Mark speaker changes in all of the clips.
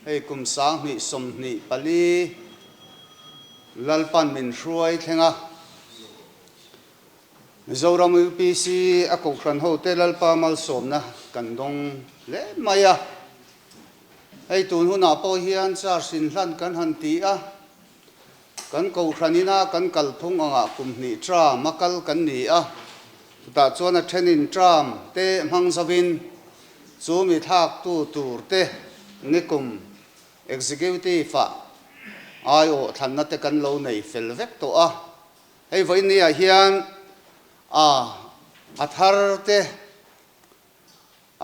Speaker 1: Hei kum 2024 Lalpan min hruai thleng a, Mizoram UPC a kohhran hote Lalpa malsawmna kan dawng hle mai a. Hei tun hunah pawh hian charge inhlan kan han ti a, kan kohhran ina kan kalphung angah kum hnih term a kal kan ni a, chutah chuan a thenin term te hmang zovin chu mi thlaktu tur te nikum executive ah aiawh thlanna te kan lo nei fel vek tawh a. Hei vawiinniah hian a a thar te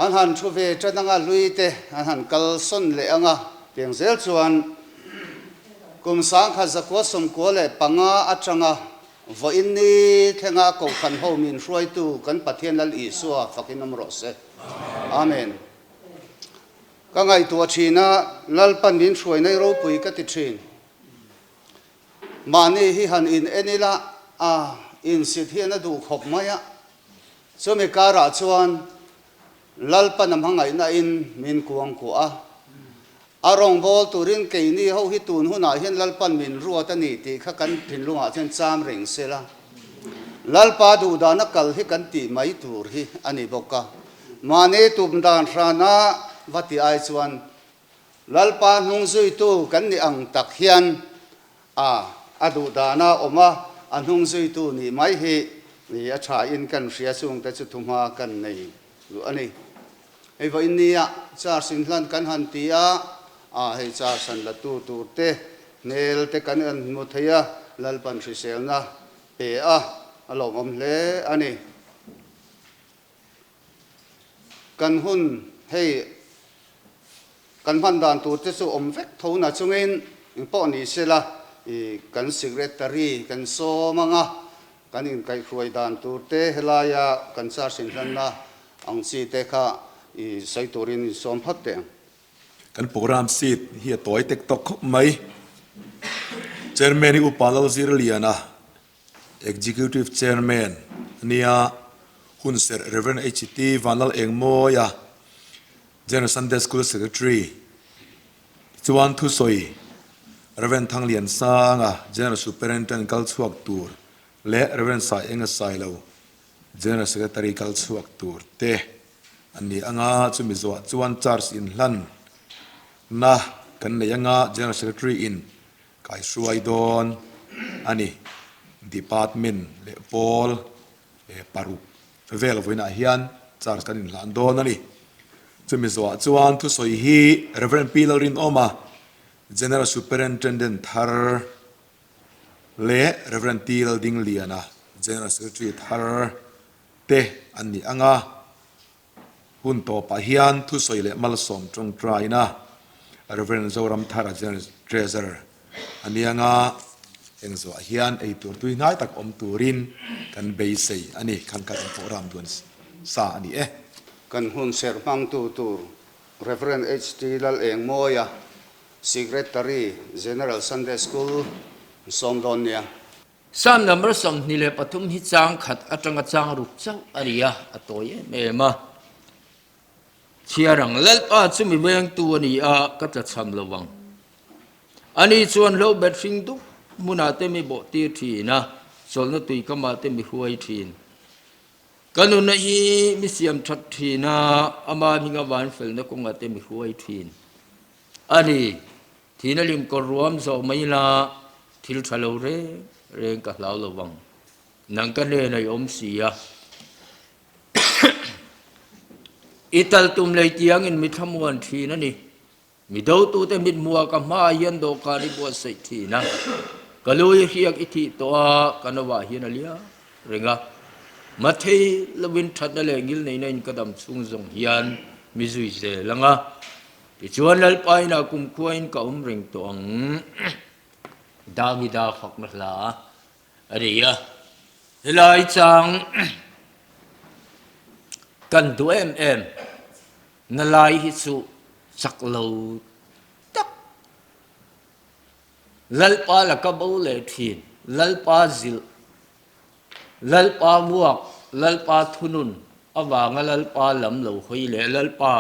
Speaker 1: An han thu ve tan anga hlui te an han kal sawn leh anga tiang zel chuan kum 1995 atanga vawiin ni thlenga Kohhran ho min hruaitu kan Pathian Lal Isua fakin awm rawh se. Amen. Ka ngaihtuah thin a, Lalpan min hruai nei ropui ka ti thin. Mahni hi han in en ila a insit hian a duh khawp mai a, Chumi karah chuan Lalpan a hmangaihna in min kuang kuah a, a rawngbâwl turin keini ho hi tun hunah hian Lalpan min ruat a ni tih kha kan thinlungah chuan cham reng se la, Lalpa duhdana kal hi kan tih mai tur hi a ni bawk a. Mahni tum dan hrana va ti ai chuan Lalpa hnungzuitu kan nih ang tak hian A, a duh dana awm a, a hnung zuitu nih mai hi ni a tha in kan hria chungte chu thuhma kan nei duh a ni. Hei vawiin nia charge inhlan kan han ti a, a hei charge han la tu tur te hmel te kan han hmu thei a, Lalpan hriselna pe a, a lawmawm hle a ni. Kan hun hei kan hman dan tur te chu awm vek tho na chungin eng pawh ni sela i kan secretary kan sawm anga kan inkaihhruai dan tur te helaia kan charge inhlanna ang chi te kha i sawi turin in sawm phawt teh ang.
Speaker 2: Kan program seat hi a tawi tek tawk khawp mai. Chairman hi Upa Lalzirliana Executive Chairman a nia, hunserh Rev. HT Vanlal Engmawia, General Sunday School Secretary chuan thusawi Rev. Thangliansanga, General Superintendent kal chhuak tur leh Rev. Saienga Sailo, General Secretary kal chhuak tur te an ni anga, chumi zawh chuan charge inhlan na kan nei anga General Secretary in Kaihruai dawn a ni. Department leh pawl paruk vel vawiinah hian charge kan inhlan dawn a ni. Chumi zawhah chuan thusawi hi Rev. Pi Lalrinawma, General Superintendent thar leh Rev. T Laldingliana, General Secretary thar te an ni ang a. Hun tawpah hian thusawi leh malsawm tawngtaina Rev. Zoramthara General Treasurer a ni anga engzuah hian eitur tui hnai tak awm turin kan beisei a ni. Khan khat an pawh ram duan sa a ni e.
Speaker 1: Kan hun serh hmangtu tur Rev. HT Lalengmawia, Secretary, General Sunday School, sawm dawn nia.
Speaker 3: Psalm number 23 hi chang khat atanga chang ruk chauh a ni a, a tawi em em a. Chhiar ang, Lalpa chu mi vengtu a ni a, ka tlachham lo ang. Ani chuan hlo bet hring dup hmunah te mi bawh tir thin a, chawlhna tui kamah te mi hruai thin. Ka nunna hi mi siam that thin a, ama hminga van felna kawngah te mi hruai thin a ni. Thihna lim kawr ruam zawh mai la, thil tha lo reng reng ka hlau lo vang. Nang ka hnen a i awm si a. I tal tum lei tiangin mi thlamuan thin a ni. Mi dotute mithmuha ka hmaah hian dawhkan i buatsaih thin a. Ka lu i hriak i thih tawh a, ka novah hian a liam reng a. Mathei lovin thatna leh ngilneihna in ka dam chhung zawng hian mi zui zel ang a. Tichuan Lalpa inah kumkhuain ka awm reng tawh ang. Davida fakna hla a ni a, helai chang kan duh em em na lai hi chu chak lo tak Lalpa laka bo leh thin, Lalpa zilh, Lalpa vuak, Lalpa thunun avanga Lalpa lam lo hawi leh Lalpa.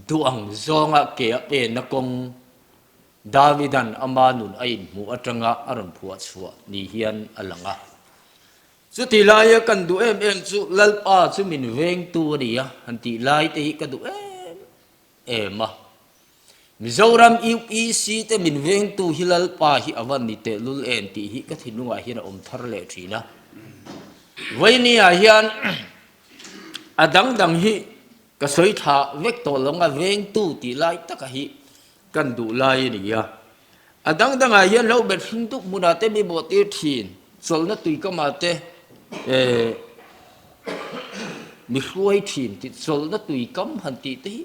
Speaker 3: Duh ang zawnga ke a penna kawng Davidan ama nun a inhmuh atanga a rawn phuah chhuah ni hian a lang a. Chuti laia kan duh em em chu Lalpa chu min vengtu a ni a, han tih lai te hi ka duh em em a. Mizoram UPC te min vengtu hi Lalpa hi a van ni tehlul em tih hi ka thinlungah hian a awm thar leh thin a. Vawinia hian a dang dang hi ka sawi thla vek tawh lo ang a, vengtu tih lai taka hi kan duh lai a ni a. A dang dangah hian lo bet hring dup hmunah te mi bawh tir thin, chawlhna tuikamah te mi hruai thin tih chawlhna tuikam han tih te hi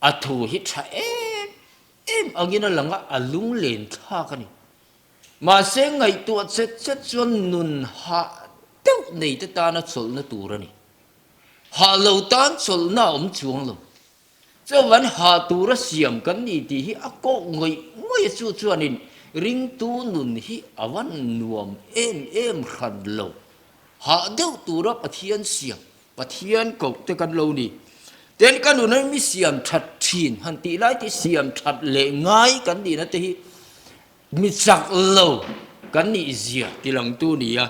Speaker 3: a thu hi tha em em angin a lang a, a lunglen thlak a ni. Mahse ngaihtuah chet chet chuan nun hah deuh nei te tana chawlhna tur a ni. Hah lo tan chawlhna a awm chuang lo. Chuan hah tura siam kan ni tih hi a kawh ngawih ngawih a chu chuanin ringtu nun hi a van nuam em em hran lo. Hah deuh tura Pathian siam, Pathian koh te kan lo ni. Tin ka nun hi mi siam that thin han tih lai te siam that leh ngai kan nihna te hi Mi chak lo kan nih zia ti langtu ni a,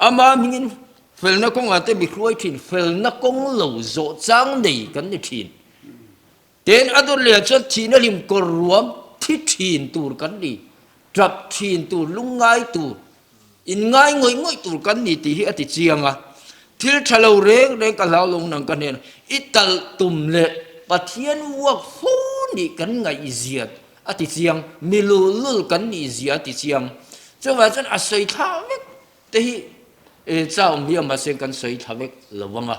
Speaker 3: ama hmingin felna kawngah te mi hruai thin, felna kawng lo zawh chang nei kan ni thin. Tin, a dawt leh ah chuan thihna hlim kawr ruam thi thin tur kan ni, tap thin tur, lungngai tur, Inngai ngawih ngawih tur kan ni tih hi a ti chiang a, thil tha lo reng reng ka hlau lo nang ka hnenah i talh tum leh Pathian uak fo nih kan ngaihzia a ti chiang, mi luhlul kan nihzia a ti chiang. Chuvang chuan a sawi thla vek te hi chau awm hian mahse kan sawi thla vek lo vang a.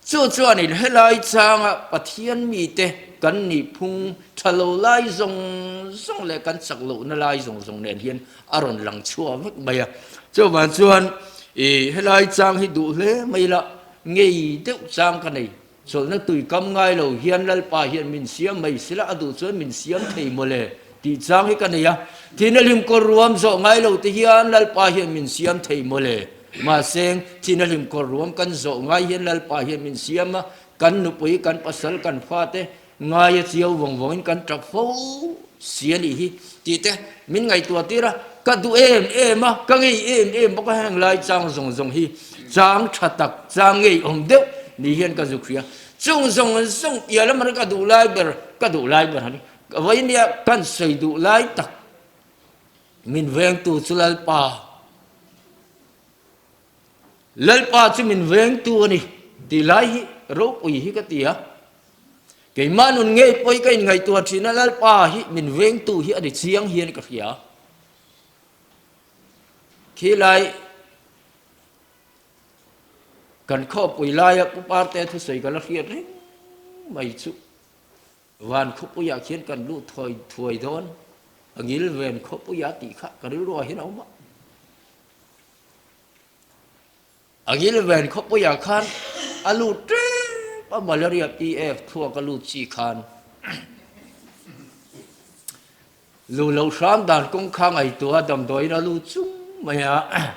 Speaker 3: Chu chuanin helai changa Pathian mite kan nih phung tha lo lai zawng zawng leh kan chak lohna lai zawng zawng nen hian a rawn lang chhuak vek mai a. Chuvang chuan i helai chang hi duh hle mai la, ngei deuh chang ka nei. Chawlhna tui kam ngai lo hian Lalpa hian min siam mai sila a duh chuan min siam thei mawle tih chang hi ka nei a. Thihna hlim kawr ruam zawh ngai lo te hian Lalpa hian min siam thei mawle. Mahse, thihna hlim kawr ruam kan zawh ngai hian Lalpa hian min siam a, kan nupui, kan pasal, kan fate ngaia chiau vawng vawngin kan tap fo si a nih hi tih te min ngaihtuah tir a, ka duh em em a, ka ngei em em bawk a, heng lai chang zawng zawng hi chang tha tak, chang ngeiawm deuh ni hian ka zuk hria. Chung zawng zawng piah lamah ka duh lai ber, ka duh lai ber a ni. Vawinia kan sawi duh lai tak Min vengtu chu Lalpa. Lalpa chu min vengtu a ni tih lai hi ropui hi ka ti a. Keimah nun ngei pawh hi ka inngaihtuah thin a, Lalpa hi min vengtu hi a ni chiang hian ka hria. Khi lai kan khawpui laia Pu Parte thusawi ka la hriat reng mai chu. Van khawpuiah khian kan luh thawi thuai dawn, a ngil ven khawpuiah tih kha ka rilruah hian a awm a. A ngil ven khawpuiah khan a lut tep a, malaria PF thluak a lut chi khan lu loh hram dan kawng kha ngaihtuah a damdawiin a lut chung mai a,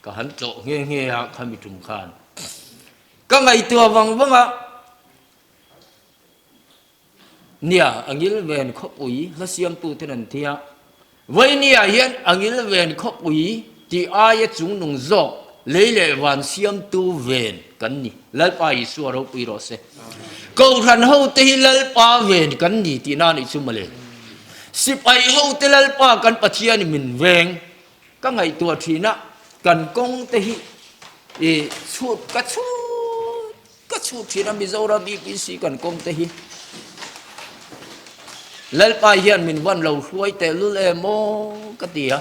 Speaker 3: ka han tlawh nghe nghe a khami tum khan ka ngaihtuah vang vang a. Nia, a ngil ven khawpui hla siamtu ten an ti a. Vawinia hian a ngil ven khawpui tih aia chungnung zawk lei leh van siamtu ven kan ni. Lalpa Isua ropui rawh se. Kohhran hote hi Lalpa ven kan ni tihna a nih chu mawle. Sipai hote Lalpa kan Pathianin min veng. Ka ngaihtuah thin a, kan kawng te hi i chhut ka chhut ka chhut thin a Mizoram UPC kan kawng te hi Lalpa hian min van lo hruai tehlul em aw ka ti a.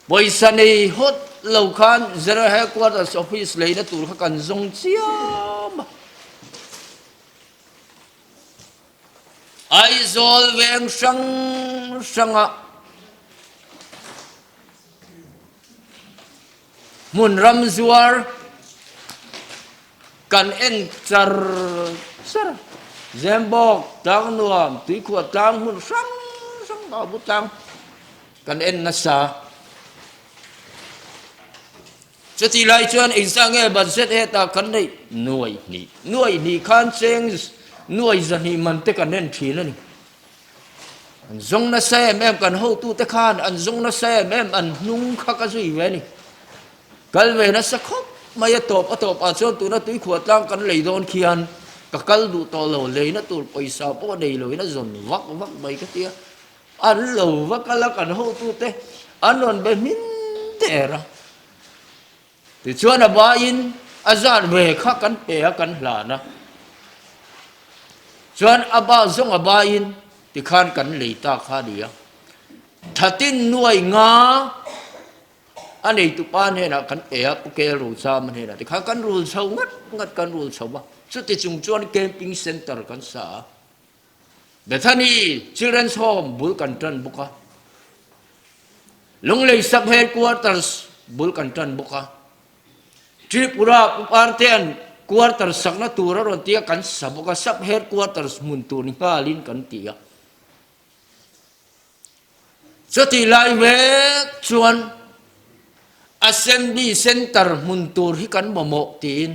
Speaker 3: Pawisa nei hawt lo khan General Headquarters Office leina tur kha kan zawng chiam a. Aizawl veng hrang hranga hmun ram zuar kan en char char a, Zembawk, Tlangnuam, Tuikhuah tlang hmun hrang hrang Babu tlang kan en nasa. Chutih lai chuan engzah nge budget hetah kan neih nuai hnih nuai hnih khan cheng nuai zahnih man te kan en thin a ni. An zawng nasa em em kan hotute khan an zawng nasa em em an hnung kha ka zui ve a ni. Kal ve nasa khawp mai a tawp a tawp ah chuan tuna tuikhuah tlang kan lei dawn khian ka kal duh tawh lo leina tur pawisa pawh nei loin a zawn vak vak mai ka tia. An lo va kal a kan hotute an rawn be hmin der a. Tichuan a baiin a zat ve kha kan pe a kan hlan a. Chuan a ba zawng a baiin tikhan kan lei ta kha a ni a. Thatin nuai nga a neitu pa hnenah kan pe a, Pu Kel Rochama hnenah tikhan kan rul chho ngat ngat kan rul chho a. Chuti chung chuan camping centre kan sa a. Bethany Children's Home bul kan tan bawk a, Lunglei Sub Headquarters bul kan tan bawk a, Tripura Pu Partea'n quarters sakna tur a rawn ti a, kan sa bawk a, Sub Headquarters hmun tur ni nghalin kan ti a. Chutih lai mek chuan Assembly Centre hmun tur hi kan mamawh tiin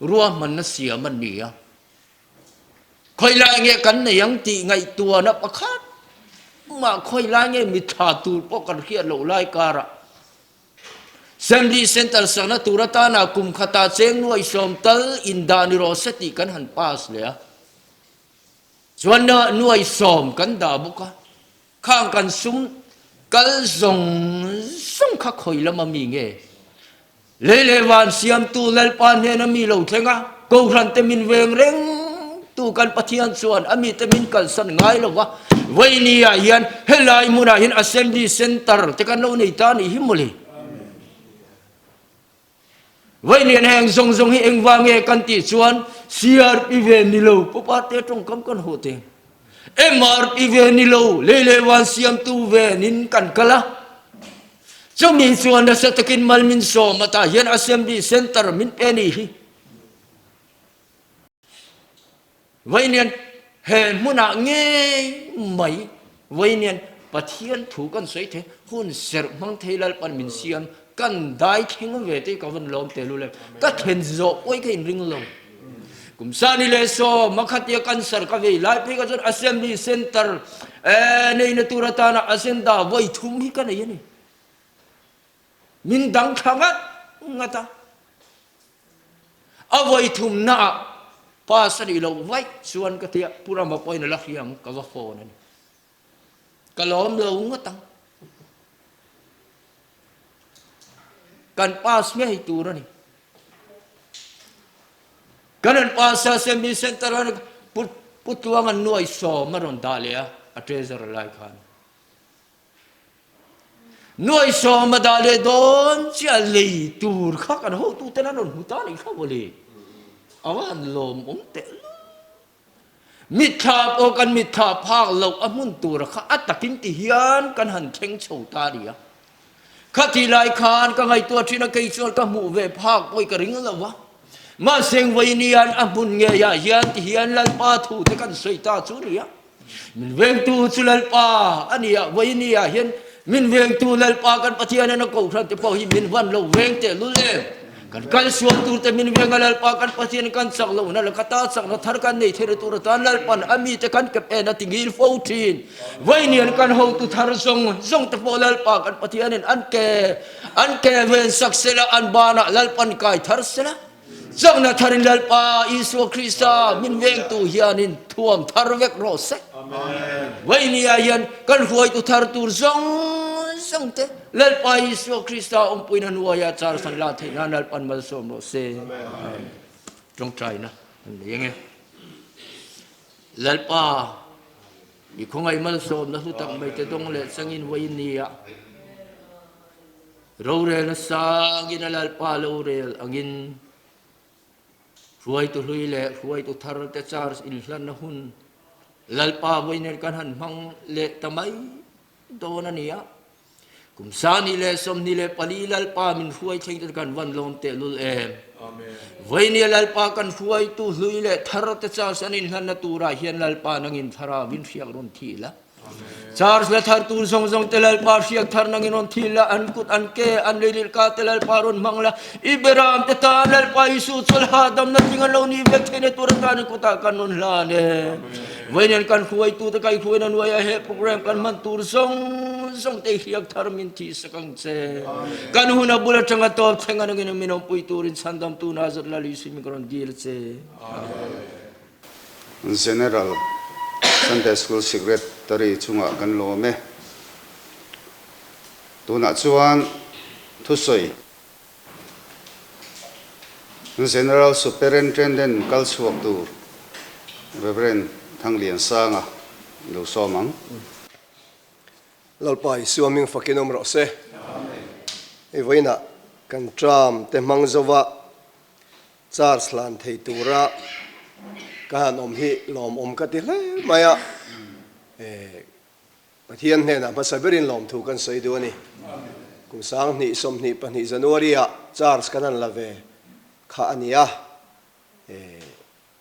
Speaker 3: ruahmanna siam a ni a. Khawilai nge kan nei ang tih ngaihtuahna pakhat mah khawilai nge mitthla tur pawh kan hriat loh lai karah Assembly Centre sakna tur atana kum khatah cheng nuai sawm tal indah ni rawh se tih kan han pass leh a. Chuan nuai sawm kan dah bawk a. Khang kan sum kal zawng zawng kha khawi lama mi nge? Lei leh van siamtu Lalpa hnena mi lo thleng a, Kohhran te min veng reng tu kan Pathian chuan a mite min kalsan ngai lo va, Vawiini ah hian helai hmunah hian Assembly Centre te kan lo nei ta a nih hi mawle. Vawiin heng zawng zawng hi engvang nge kan tih chuan CRP ve ni lo pupa te tawngkam kan hawh te MRP ve ni lo lei leh van siamtu ven in kan kal a chumi chuan nasa takin mal min sawm a tah hian assembly center min pe ni hi. Vawiin he hmunah ngei mai vawiin Pathian thu kan sawi thei, hun serh hmang thei Lalpan min siam, kan dai thleng ve te ka vawn lawm tel ule, ka thlen zawh pawh hi ka inring lo. Kum sani leh sawm a khatia cancer ka vei lai phei kha chuan Assembly Centre neihna tur atana agenda vawi thum hi ka nei a ni. Min dang thla ngat ngat a. A vawi thumnaah pass a nih loh vaih chuan ka tia Pu Rama pawhin a la hria ang ka va phone a ni. Ka lawm lo ngawt ang. Kan pass ngei tur a ni. Kan rawn pass a Assembly Centre a Pu Pu Tluanga nuai sawm a rawn dah leh a, a treasurer lai khan. Nuai sawma dah leh dawn chiah lei tur kha kan hotuten an rawn hmu ta a nih kha mawle. A va han lawmawm teh lul. Mitthla pawh kan mitthla phak loh a hmun tura kha a takin ti hian kan han thleng chho ta a ni a. Khatih lai khan ka ngaihtuah thin a, kei chuan ka hmuh ve phak pawh i ka ring lo va. Mahse Vainian a hmun ngeiah hian ti hian Lalpa thu te kan sawi ta chu a ni a. Min vengtu chu Lalpa a ni a, Vawinia hian min vengtu Lalpa kan Pathian in a kohhran te pawh hi min van lo veng teh lul em. Kan kal sual tur te min veng a Lalpa kan Pathian kan chak lohna laka ta chakna thar kan nei theihna tur atan Lalpan a mite kan kep en a ti ngil fo thin. Vawinia kan hotu thar zawng zawng te pawh Lalpa kan Pathian in an ke an ke ven sak sela an banah Lalpan kai thar sela. Chakna tharin Lalpa Isua Krista min vengtu hianin thuam thar vek rawh se. Vawinia hian kan hruaitu thar tur zawng zawng te Lalpa Isua Krista awmpuina hnuaia char san la theih nan Lalpan malsawm rawh se. Tawngtaina an nei ange. Lalpa i khawngaih malsawmna hlu tak mai te dawng leh changin vawinia Rorelna sangin a Lalpa lo rel angin hruaitu hlui leh hruaitu thar te charge inhlanna hun Lalpa vawiin kan han hmang leh ta mai dawn a ni a. Kum 24 Lalpa min hruai thleng te kan van lawm tehlul em. Vawiin Lalpa kan hruaitu hlui leh thar te charge an inhlanna turah hian Lalpa nangin thlarau in hriak rawn thih la. Charge la thar tur zawng zawng te Lalpa hriak thar nangin rawn thil la, an kut an ke an leilirh ka te Lalpa rawn hmang la, i beram te tan Lalpa Isu chawlh hahdamna tling an lo nih vek theihna tur atan i kutah kan rawn hlan e. Vawiin kan hruaitu te kaihhruaina hnuaiah he program kan hman tur zawng zawng te i hriak thar min thih sak ang che. Kan hun a bul atanga tawp thleng a nangin min awmpui turin chhandamtu Nazareth Lal Isu min ka rawn dil che. Amen.
Speaker 1: General Sunday School Secretary chungah kan lawm e. Tunah chuan thusawi General Superintendent kal chhuak tur Rev. Thangliansanga lo sawm ang.
Speaker 4: Lalpa Isua ming fakin awm rawh se. Hei vawiinah kan term te hmang zova Charge hlan thei tura ka han awm hi lawmawm ka ti hle mai a, Pathian hnenah hmasa berin lawmthu kan sawi duh a ni. Kum 2022 January-ah charge kan han la ve kha a ni a,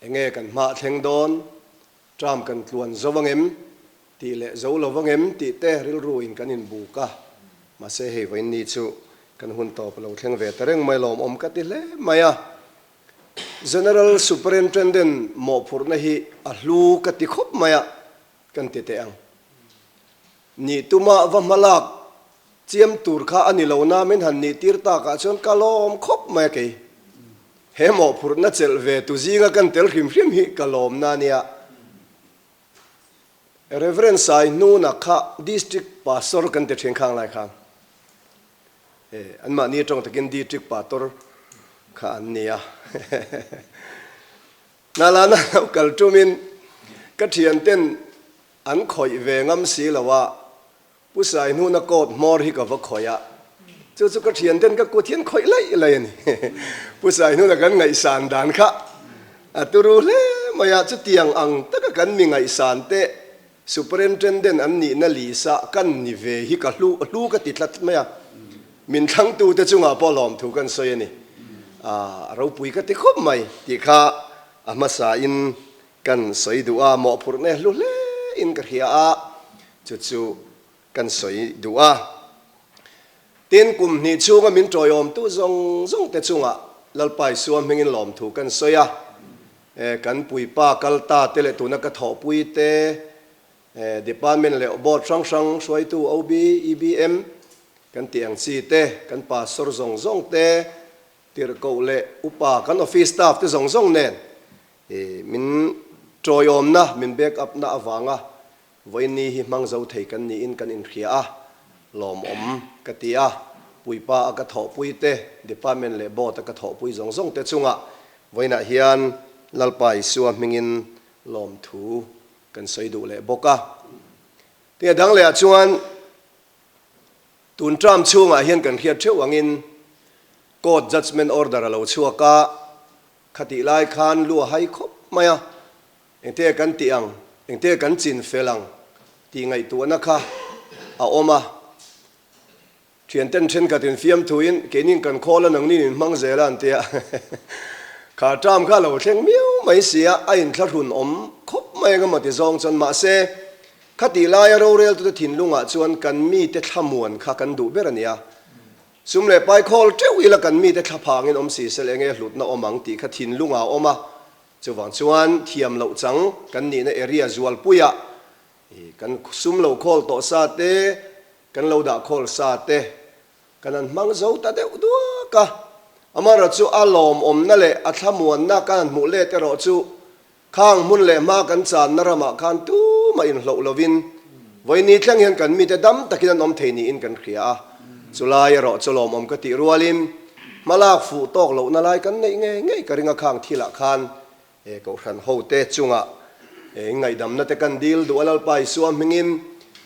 Speaker 4: enge kan hma thleng dawn, term kan tluan zo angem tih leh zo lo vangem tih te rilru in kan inbuk a, mahse hei vawiin ni chu kan hun tawp a lo thleng ve ta reng mai lawmawm ka ti hle mai a. General Superintendent mawhphurhna hi a hlu ka ti khawp mai a, kan ti teh ang. Nih tuma va hmalak chiam tur kha a ni lo na min han nih tir takah chuan ka lawm khawp mai a kei. He mawhphurhna chelh ve tu zinga kan tel hrim hrim hi ka lawmna a nia. Rev. Sai Hnuna kha District Pastor kan ti thin khang lai khan anmahni atang takin District Pator kha an ni a. Nalana lo kal tumin ka thianten an khawih ve ngam si lo a, Pu Sai Hnuna coat hmawr hi ka va khawih a, chu chu ka thian ten ka kut hian khawih laih laih a ni. Pu Sai Hnuna kan ngaihsan dan kha a turu hle mai a, chutiang ang taka kan mi ngaihsan te Superintendent an nihna lisa kan ni ve hi ka hlu hlu ka ti tlat mai a, min thlangtu te chungah pawh lawmthu kan sawi a ni. A ropui ka ti khawp mai tih kha a hmasa in Kan sawi duh a, mawhphurhna hlu hle in ka hria a, chu chu kan sawi duh a. Tin, kum hnih chhunga min tawiawmtu zawng zawng te chungah Lalpa Isua hmingin lawmthu kan sawi a, kan puipa kalta te leh tuna ka thawhpui te, department leh board hrang hrang hruaitu OB, EBM kan tih ang chi te, kan pastor zawng zawng te, tirhkoh leh upa kan office staff te zawng zawng nen Min tawiawmna, min back up na avanga vawiinni hi hmang zo thei kan niin kan inhria a, lawmawm ka ti a. Puipa a ka thawhpui te, department leh board a ka thawhpui zawng zawng te chungah vawiinah hian Lalpa Isua hmingin lawmthu kan sawi duh leh bawk a. Tin a dang lehah chuan tun term chhungah hian kan hriat theuh angin court judgement order a lo chhuak a, Khatih lai khan lu a hai khawp mai a, engte kan tih ang, engte kan chin fel ang tih ngaihtuahna kha a awm a. Thianten thenkhatin fiamthuin keinin kan khawl a nangnin in hmang zel a an ti a. Kha term kha a lo thleng miau mai si a, a inthlahrun awm khawp mai eng emaw ti zawng chuan mahse khatih laia roreltute thinlungah chuan kan mite thlamuan kha kan duh ber a ni a. Sum leh pai khawl teuh ila kan mite thla phangin awm si sel enge hlutna awm ang tih kha thinlungah a awm a, chuvang chuan thiam loh chang kan nihna area zualpuiah kan sum lo khawl tawh sa te, kan lo dah khawl sa te kan han hmang zo ta deuh duak a. Amaherawhchu a lawmawmna leh a thlamuanna kan han hmuh let erawh chu Khang hmun leh hma kan channa ramah khan tumah inhloh lovin vawiini thleng hian kan mite dam takin an awm thei niin kan hria a, chulai erawh chu lawmawm ka tih rualin hmalak fuh tawk lohna lai kan neih ngei ngei ka ring a, khang thilah khan Kohhran hote chungah ingaihdamna te kan dil duh a, Lalpa Isua hmingin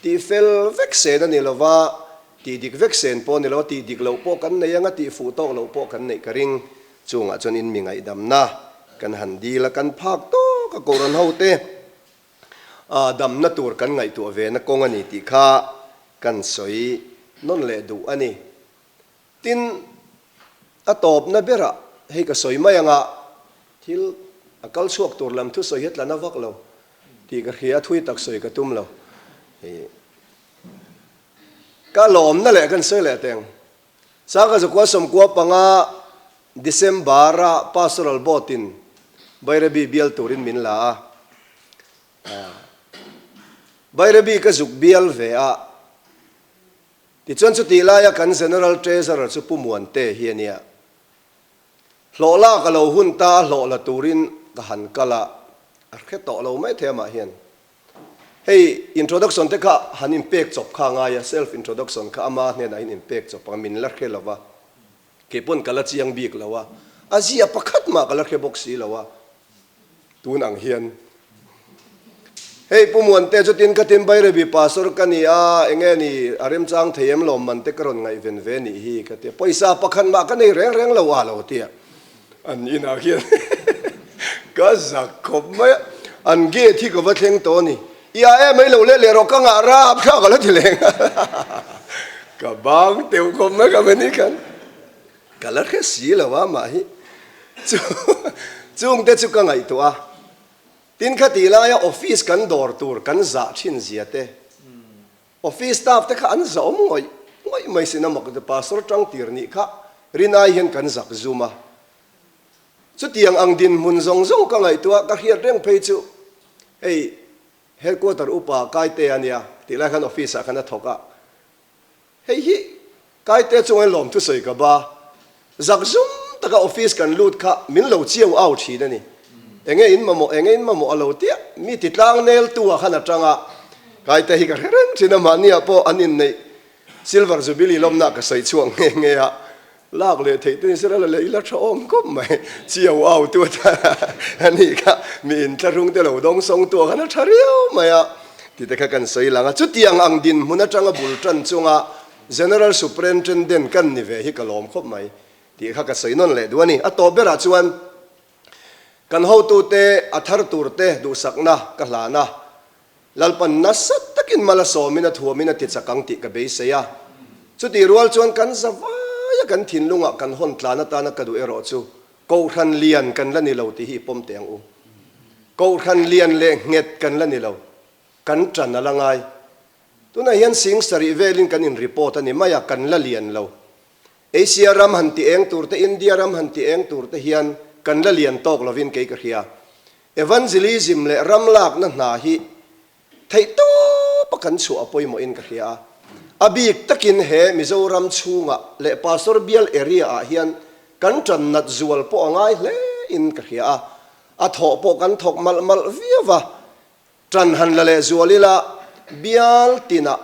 Speaker 4: tih fel vek sen a ni lova, tih dik vek sen pawh a ni lova, tih dik loh pawh kan nei anga tih fuh tawk loh pawh kan neih ka ring. Chungah chuan in mi ngaihdamna kan han dil a, kan phak tawk a Kohhran hote damna tur kan ngaihtuah ve na kawng a ni tih kha kan sawi nawn leh duh a ni. Tin, a tawpna berah hei ka sawi mai anga thil a kal chhuak tur lam thusawi hi a tla na vak lo tih ka hria, thui tak sawi ka tum lo. Hei ka lawmna leh kan sawi leh teng. Sangha zakua 95 December-a Pastoral Board-in Bairabi bial turin min la a. Bairabi ka zuk bial ve a. Tichuan chutih laia kan General Treasurer chu Pu Muante hi a nia. Hlawh lak a lo hun ta a hlawh la turin ka han kal a, a hre tawh lo mai thei amah hian. Hei introduction te kha han inpek chawp kha a ngai a, self introduction kha ama hnenah hian inpek chawp ang a, min la hre lo va, kei pawn ka la chiang bik lo a, a zia pakhat mah ka la hre bawk si lo a. Tun ang hian hei Pu Muante chu tin khatin Bairabi Pastor ka ni a, enge ni a remchang thei em lawmman te ka rawn ngaihven ve nih hi ka tia, pawisa pakhat mah ka nei reng reng lo a lo tia an inah hian ka zak khawp mai a, an gate hi ka va thleng tawh a ni, i a em mai lo leh leh rawh ka ngah rap thlak a la ti leng a, ka bang teuh khawp mai ka meni khan. Ka la hre si lo a mah hi chu chungte chu ka ngaihtuah a, tin kha tih laia office kan dawr tur kan zah thin zia te, office staff te kha an zah awm ngawih ngawih mai sin a mak pastor tang tir nih kha rinai hian kan zak zum a, chutiang ang dinhmun zawng zawng ka ngaihtuah ka hriat reng phei chu hei headquarter upa Kaite a nia tih lai khan office ah khan a thawk a. Hei hi Kaite chunga lawm thusawi ka ba. Zak zum taka office kan lut kha min lo chiau au thin a ni. Enge in mamawh, enge in mamawh a lo tia mi ti tlang nel tu ah khan a tang a. Kaite hi ka hre reng thin a, mahni ah pawh an inneih Silver Jubilee lawmna ka sawi chhuak nghe nghe a. Lak leh theih te ni sela la leh ila tha awm khawp mai. Chiau au tu atan a nih kha mi inthlahrung te lo dawng sawng tu ah khan a tha riau mai a ti te kha kan sawi lang a. Chutiang ang dinhmun atanga bul tan chunga General Superintendent kan ni ve hi ka lawm khawp mai tih kha ka sawi nawn leh duh a ni. A tawp berah chuan kan hotute a thar tur te duhsakna ka hlan a. Lalpan nasa takin mal a sawmin a thuamin a ti chak ang tih ka beisei a. Chutih rual chuan kan za vaia kan thinlungah kan hawn tlan atana ka duh erawh chu Kohhran lian kan la ni lo tih hi i pawm teh ang u. Kohhran lian leh nghet kan la ni lo. Kan ṭan a la ngai. Tunah hian sing sarih velin kan in report a ni mai a, kan la lian lo. Asia ram han ti eng tur te, India ram han ti eng tur te hian kan la lian tawk lovin kei ka hria. Evangelism leh ram lakna hna hi theihtawpa kan chhuah a pawimawhin ka hria a. A bik takin he Mizoram chhungah leh Pastor Bial area ah hian kan tan nat zual pawh a ngai hle in ka hria a. A thawh pawh kan thawk malh malh viau va. Tan han la leh zual ila bial tinah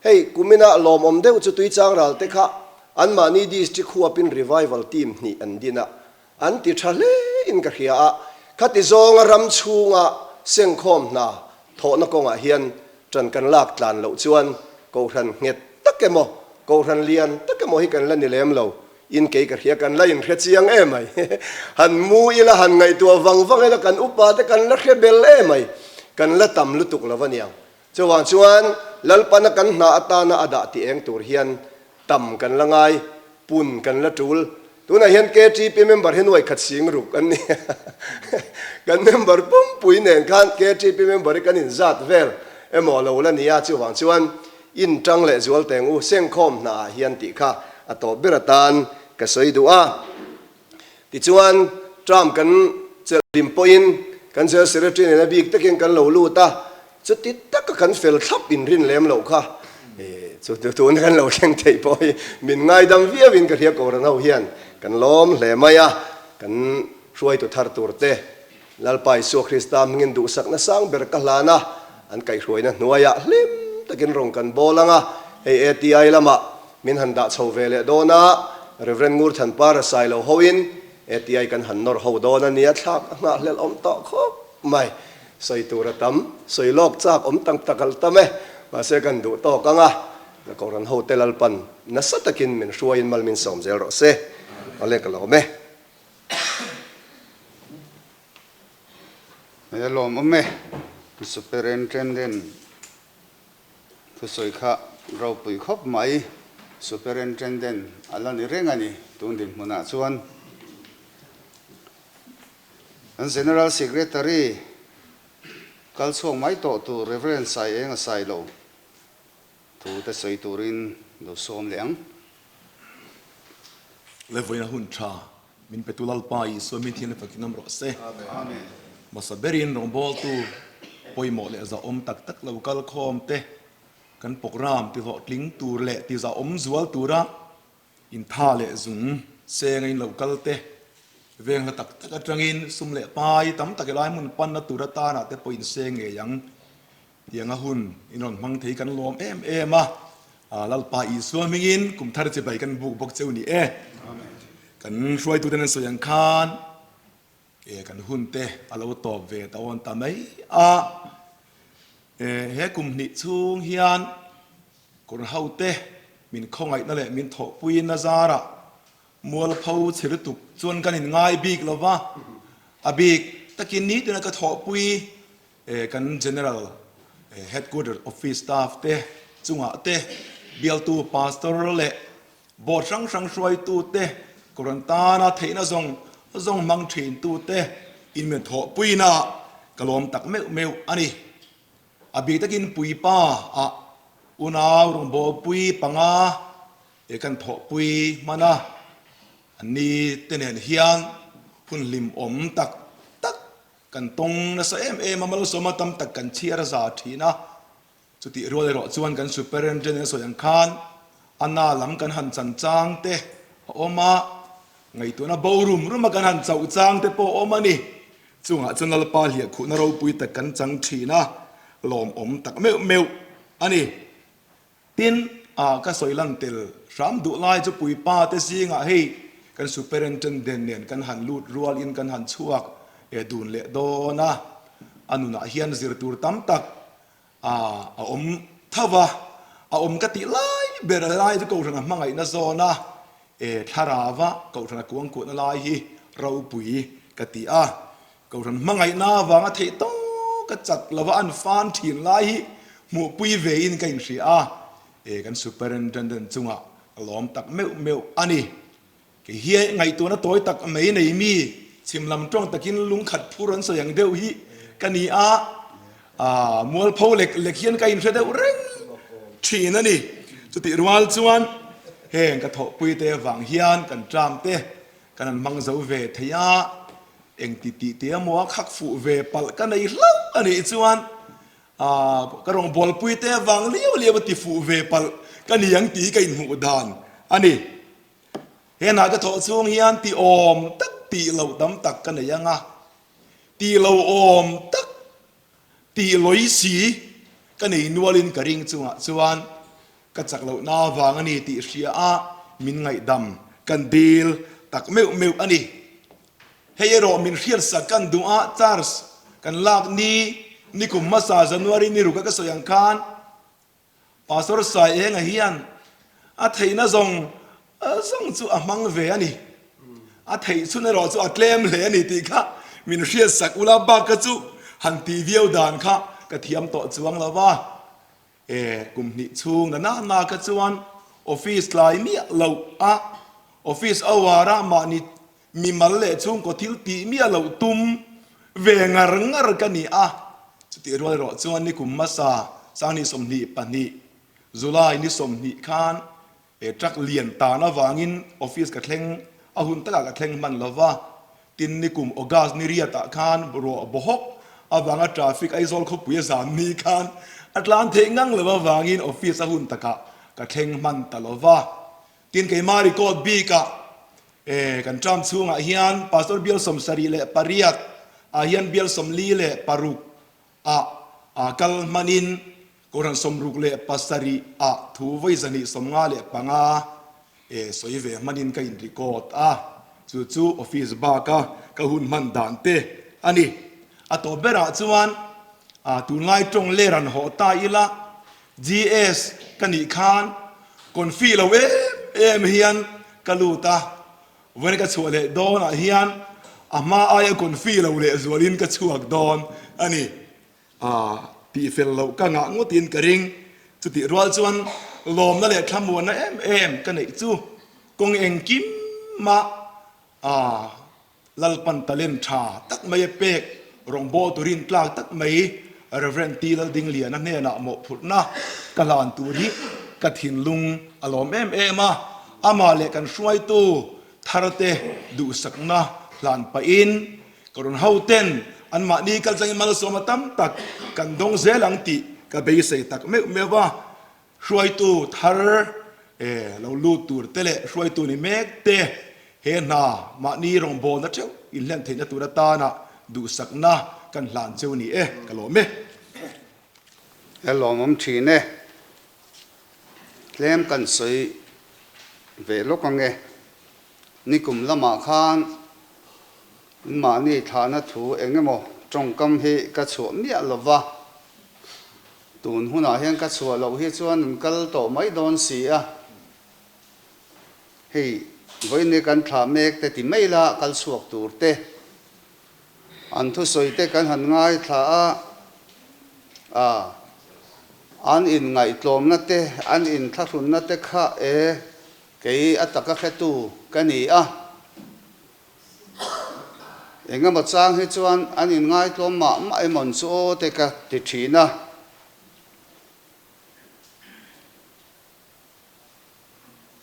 Speaker 4: hei kuminah lawmawm deuh chu Tuichang ral te kha anmahni district huapin revival team hnih an din a. An ti tha hle in ka hria a, khati zawnga ram chhunga sengkhawm hna thawhna kawngah hian ṭan kan lak tlan loh chuan Kohhran nghet tak emaw, Kohhran lian tak emaw hi kan la ni lem lo in kei ka hria, kan la inhre chiang em mai. Han mu ila, han ngaihtuah vang vang ila kan upa te kan la hre bel em mai, kan la tam lutuk lo aniang. Chuvang chuan Lalpana kan hna atana a dah ti eng tur hian tam kan la ngai, pun kan la tul. Tunah hian KTP member hi nuai khat sing ruk an ni. Kan member pumpui nen khan KTP member hi kan inzat vel emaw lo la nia, chuvang chuan in tang leh zual teng u sengkhawm hna ah hian tih kha a tawp ber atan ka sawi duh a. Tichuan term kan chelh hlim pawhin kan General Secretary nena bik takin kan lo lut a, chuti taka kan fel thlap inrin lem loh kha chu tuna kan lo thleng theih pawh hi min ngaidam viauin ka hria Kohhran ho hian kan lawm hle mai a, kan hruaitu thar tur te Lalpa Isua Krista hmingin duhsakna sang ber ka hlan a, an kaihhruaina hnuaiah hlim takin rawn kan bawl ang a, hei ATI lamah min han dah chho ve leh dawn a, Rev. Ngurthanpara Sailo hoin ATI kan han nawr ho dawn a nia, thlak a nghahhlelh awm tawh khawp mai. Sawi tur a tam, sawi lawk chak awm tak tak a tam e, mahse kan duh tawk ang a, Kohhran hote Lalpan nasa takin min hruaiin mal min sawm zel rawh se. Awle ka lawm e.
Speaker 1: Hei a lawmawm e, Superintendent thusawi kha ropui khawp mai, Superintendent a la ni reng a ni tun dinhmunah chuan. Kan General Secretary kal chhuak mai tawh tur Rev. Saienga Sailo. Thu te sawi turin lo sawm leh ang.
Speaker 2: Le vawiin a hun tha min petu Lalpa Isua min thian fakin awm rawh se.
Speaker 1: Amen.
Speaker 2: Hmasa berin rawngbawltu pawimawh leh zahawm tak tak lo kal khawm te kan program ti hlawhtling tur leh ti zahawm zual tura intha leh zung seng a in lo kal te veng hla tak tak atangin sum leh pai tam tak helai hmun panna tur atana te pawh inseng ngei ang. Tianga hun in rawn hmang thei kan lawm em em a, Lalpa Isua hmingin kum thar chibai kan buk bawk cheu ni e. Kan hruaituten an sawi ang khan e kan hun te a lo tawp ve ta awn ta mai a. He kum hnih chhung hian kawr ho te min khawngaihna leh min thawhpuiin a zarah mualpho chhe lutuk chuan kan inngai bik lo va, a bik takin nitin a ka thawhpui Kan General Headquarter Office staff te chungah te, bialtu Pastor leh Board hrang hrang hruaitu te, Kohhran tana theihna zawng zawng hmang thintu te inmen thawhpuina ka lawm tak meuh meuh a ni. A bik takin Puipa ah unau rawngbawlpui panga kan thawhpui hman a, anni te nen hian hun hlimawm tak tak Kan tawng nasa em em a, malsawma tam tak kan chhiar a za thin a. Chutih rual erawh chuan kan Superintendent a sawi ang khan a na lam kan han chan chang te a awm a, ngaihtuahna bo rum rum a kan han chauh chang te pawh a awm a ni. Chungah chuan Lalpa hliahkhuhna ropui tak kan chang thin a, lawmawm tak meuh meuh a ni. Tin, a ka sawi lan tel hram duh lai chu puipa te zingah hei kan Superintendent nen kan han lut rual in kan han chhuak e dun leh dawn a, a nunah hian zir tur tam tak a a awm tho va, a awm ka tih lai ber lai chu Kohhran a hmangaihna zawn a, e thlarava Kohhran a kuangkuahna lai hi ropui ka ti a. Kohhran hmangaihna avanga theih tawk a chak lova an fan thin lai hi hmuhpui vein ka inhria a, e kan Superintendent chungah ka lawm tak meuh meuh a ni. Kei hi ngaihtuahna tawi tak mai nei mi, chhim lam tawng takin lungkhat phur an sawi ang deuh hi ka ni a, aa mualpho lek lek hian ka inhre deuh reng thin a ni. Chutih rual chuan heng ka thawhpui te avang hian kan tram te kan han hmang zo ve thei a, Engti tih te emaw a khak fuh ve palh ka nei hlauh a nih chuan aah ka rawn bawlpui te avang liau liau a ti fuh ve palh ka ni ang tih hi ka inhmuh dan a ni. He hna ka thawh chhung hian ti awm tak tih loh tam tak ka nei ang a, tih lo awm tak tih lawi si ka nei nualin ka ring chungah chuan Ka chak lohna avang a ni tih hria a, min ngaihdam kan dil tak meuh meuh a ni. Hei erawh min hriatsak kan duh a, charge kan lak ni, nikum hmasa January ni ruka ka sawi ang khan Pastor Saienga hian a theihna zawng zawng chu a hmang ve a ni. A theih chhun erawh chu a tlem hle a ni tih kha min hriatsak ula bak kha chu han tih viau dan kha ka thiam tawh chuang lo va. E, kum hnih chhung na na na kha chuan office tlai miah loh a, office hour a mahni mimal leh chhungkaw thil tih miah loh tum ve ngar ngar ka ni a. Chutih rual erawh chuan nikum hmasa Sanghnih 22, July ni 20 khan He truck lian tan avangin office ka thleng a hun takah ka thleng hman lo va, tin nikum August ni riatah khan ruah bawhawk avanga traffic Aizawl khawpui a zan ni khan a tlan theih ngang lo avangin office a hun takah ka thleng hman ta lo va. Tin keimah record bikah eh kan term chhungah hian Pastor bial 78 ah hian bial 46 ah a kal hmanin Kohhran 67 ah thu vawi 255 e sawi ve hmanin ka in record a, chu chu office bak a ka hun hman dan te a ni. A tawp berah chuan a tunlai tawng ler an hawh ta ila GS ka nih khan confi lo em em hian ka lut a, Vawiin ka chhuah leh dawnah hian a hma aia confi lo leh zualin ka chhuak dawn a ni. A tih fel loh ka ngah ngawtin ka ring. Chutih rual chuan lawmna leh thlamuanna em em ka neih chu kawng engkim mah a Lalpan talent tha tak mai a pek, rawngbawltu rintlak tak mai Rev. T. Laldingliana hnenah mawhphurhna ka hlan tur hi ka thinlung a lawm em em a, amah leh kan hruaitu tharte duhsakna hlan pahin ka rawn hoten anmahni kaltlangin malsawma tam tak kan dawng zel ang tih ka beisei tak meuh meuh a. Hruaitu thar lo lut tur te leh hruaitu ni mek te he hna mahni rawngbawlna theuh inhlen theihna tur atana duhsakna kan hlan cheu ni e, ka lawm e.
Speaker 1: He lawmawm thin e. Tlem kan sawi ve lawk ang e. Nikum lamah khan mahni thlahna thu eng emaw tawngkam hi ka chhuah miah lova. Tun hunah hian ka chhuah loh hi chuan an kal tawh mai dawn si a, hei vawiin kan thlah mek te ti mai la kal chhuak tur te, an thusawi te kan han ngaithla a, a an inngaihtlawmna te, an inthlahrunna te kha e kei a taka hretu ka ni a. Engemaw chang hi chuan an inngaihtlawm mah mah emawn chu aw te ka ti thin a.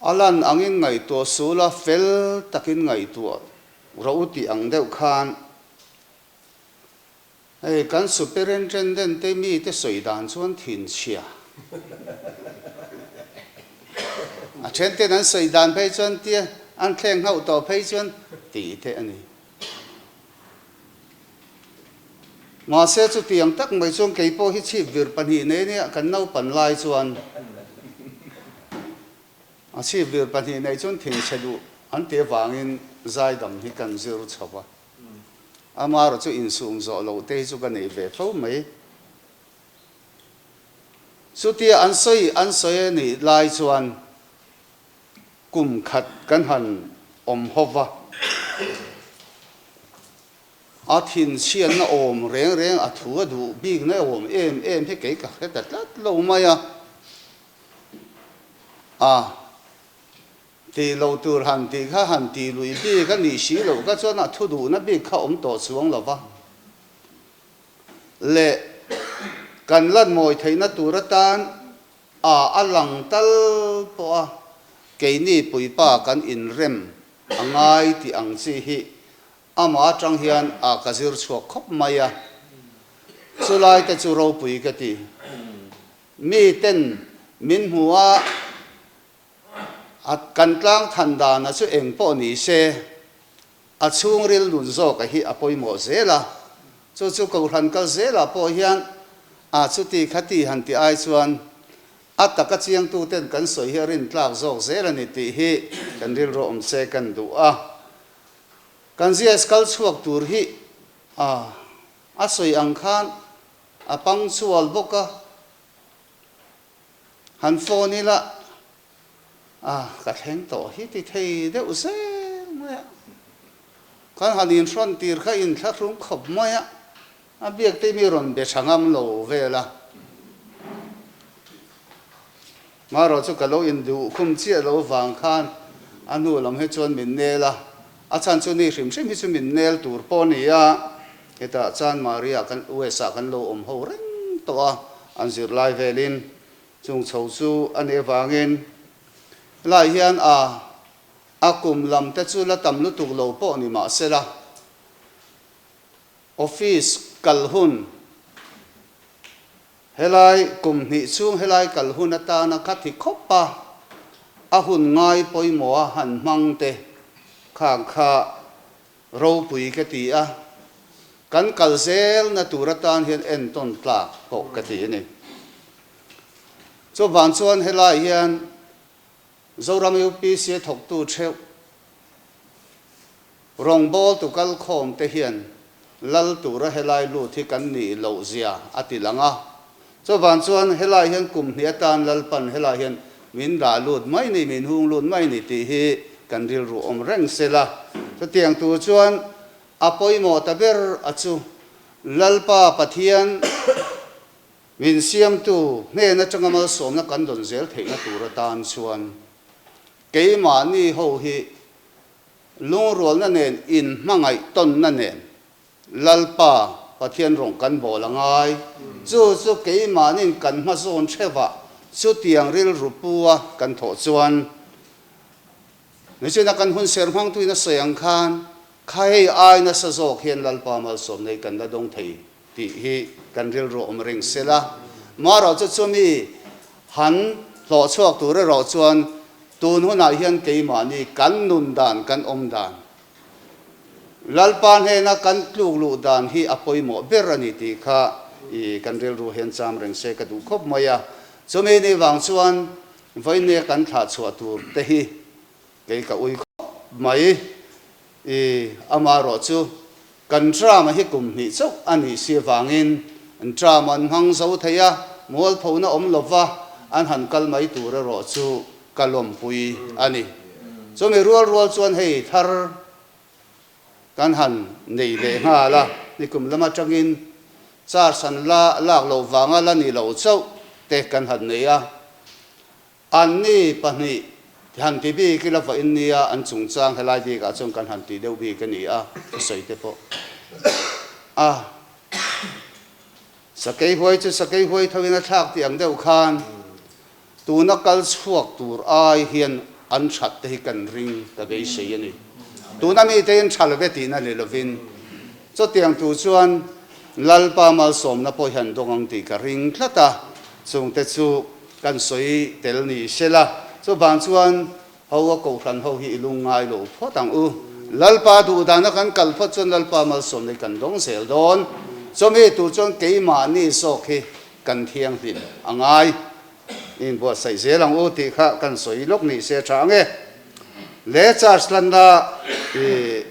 Speaker 1: A lan angin ngaihtuah sul a, fel takin ngaihtuah rawh u tih ang deuh khan Hei kan Superintendent te mite sawi dan chuan thinchhia. A then ten an sawi dan phei chuan tia an thleng nghauh tawh phei chuan tih te a ni. Mahse chutiang tak mai chuan kei pawh hi chhip vir pahnih nei nia kan naupan lai chuan a chhip vir pahnih nei chuan thinchhe duh an ti avangin zaidam hi kan zir chho a. Amaherawh chu insum zawh loh te hi chu ka nei ve fo mai. Chutia an sawi an sawi a nih lai chuan kum khat kan han awm ho va, a thinchhiatna awm reng reng a thu a duh bikna awm em em hi kei ka hre ta tlat lo mai a. A. Tih lo tur han tih kha han tih lui bik a nih si loh kha chuan a thu duhna bik kha awm tawh chuang lo va. Leh kan lan mawi theihna tur atan a a lang tal pawh a keini puipa kan inrem a ngai tih ang chi hi amah atang hian a ka zir chhuak khawp mai a. Chulai te chu ropui ka ti. Mi ten min hmu a. A kan tlang than dana chu eng pawh ni se, a chhungril nun zawka hi a pawimawh zel a. Chu chu Kohhran kal zelah pawh hian a chuti khati han ti ai chuan a taka chiangtuten kan sawi hi a rintlak zawk zel a ni tih hi kan rilru awm se kan duh a. Kan GS kal chhuak tur hi a a sawi ang khan a punctual bawk a. Han phone ila, a ka thleng tawh hi ti thei deuh zel mai a. Kan han inhrawn tir kha inthlahrung khawp mai a, a biak te mi rawn be tha ngam lo vel a. Marawh chu ka lo induh khum chiah lo vang khan a hnu lam hi chuan min nel a, a chhan chu ni hrim hrim hi chu min nel tur pawh a ni a, hetah chuan Maria kan US ah kan lo awm ho reng tawh a. An zirlai velin chung chho chu a nih avangin helai hian a a kum lam te chu la tam lutuk lo pawh ni mah sela office kal hun helai kum hnih chhung helai kal hun atana kha thi khawp a a hun ngai pawimawha han hmang te khang kha Ropui ka ti a, kan kal zelna tur atan hian entawn tlak pawh ka ti a ni. Chuvang chuan helai hian Zoram UPC a thawktu theuh rawngbawltu kalkhawm te hian lal tura helai lut hi kan nih loh zia a ti lang a. Chuvang chuan helai hian kum hnih atan Lalpan helai hian min dah lut mai ni, min hung lut mai ni tih hi kan rilru awm reng se la. Chutiang tur chuan a pawimawh ta ber a chu Lalpa Pathian min siamtu hnen atanga malsawmna kan dawn zel theihna tur atan chuan keimahni ho hi lungrualna nen inhmangaih tawnna nen Lalpa. Pathian rawng kan bawl a ngai. Chu chu keimahnin kan hmazawn theuhah chutiang rilru pu a kan thawh chuan Nichina kan hun ser hmangtuin a sawi ang khan kha hei ai nasa zawk hian Lalpa malsawm nei kan la dawng thei tih hi kan rilru awm reng sela. Marawh chu chumi han hlawh chhuak tur erawh chuan tun hunah hian keimahni kan nun dan kan awm dan Lalpa hnena kan tluk luh dan hi a pawimawh ber a ni tih kha i kan rilru hian cham reng se ka duh khawp mai a. Chumi ni vang chuan vawinia kan thlah chhuah tur te hi kei ka ui khawp mai. I amaherawh chu kan drama hi kum hnih chauh a nih si avangin drama an hmang zo thei a, mualphona awm lova an han kal mai tur erawh chu ka lawmpui a ni. Chumi rual rual chuan hei thar kan han nei leh nghal a, nikum lam atangin charge an la lak loh vanga la ni lo chauh te kan han nei a. Anni pahnih han ti bik ila vawiin nia an chungchang helai bikah chuan kan han ti deuh bik a ni a, thusawi te pawh a. Sakei huai chu sakei huai tho in a thlak tih ang deuh khan tuna kal chhuak tur ai hian an that te hi kan ring ka beisei a ni. Tuna mite hian tha love tihna ni lovin chutiang tur chuan Lalpa malsawmna pawh hian dawng ang tih ka ring tlat a, chungte chu kan sawi tel ni sela. Chuvang chuan Ho a kohhran ho hi i lung ngai lo phawt ang u. Lalpa duhdana kan kal phawt chuan Lalpa malsawmna hi kan dawng zel dawn. Chawmi tur chuan keimahni zawk hi kan thianghlim a ngai. Inbuatsaih zel ang u tih kha kan sawi lawk ni se tha ang e. Le charge lanna i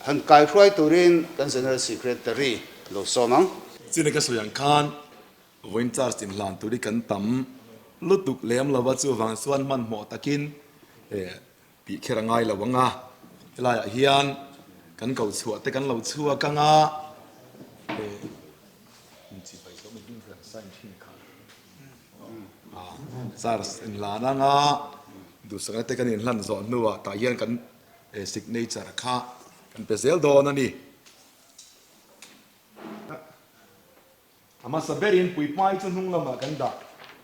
Speaker 1: han kaihruai turin kan General Secretary lo sawm ang.
Speaker 2: China ka sawi ang khan Vawiin charge inhlan tur hi kan tam lutuk lem lo a, chuvang chuan hmanhmawh takin tih kher a ngai lo ang a, helaiah hian kan ko chhuah te kan lo chhuak ang a, charge inhlan ang a, duhsakna te kan inhlan zawh hnuah tah hian kan signature kha kan pe zel dawn a ni. A hmasa berin puihmai chu hnung lamah kan dah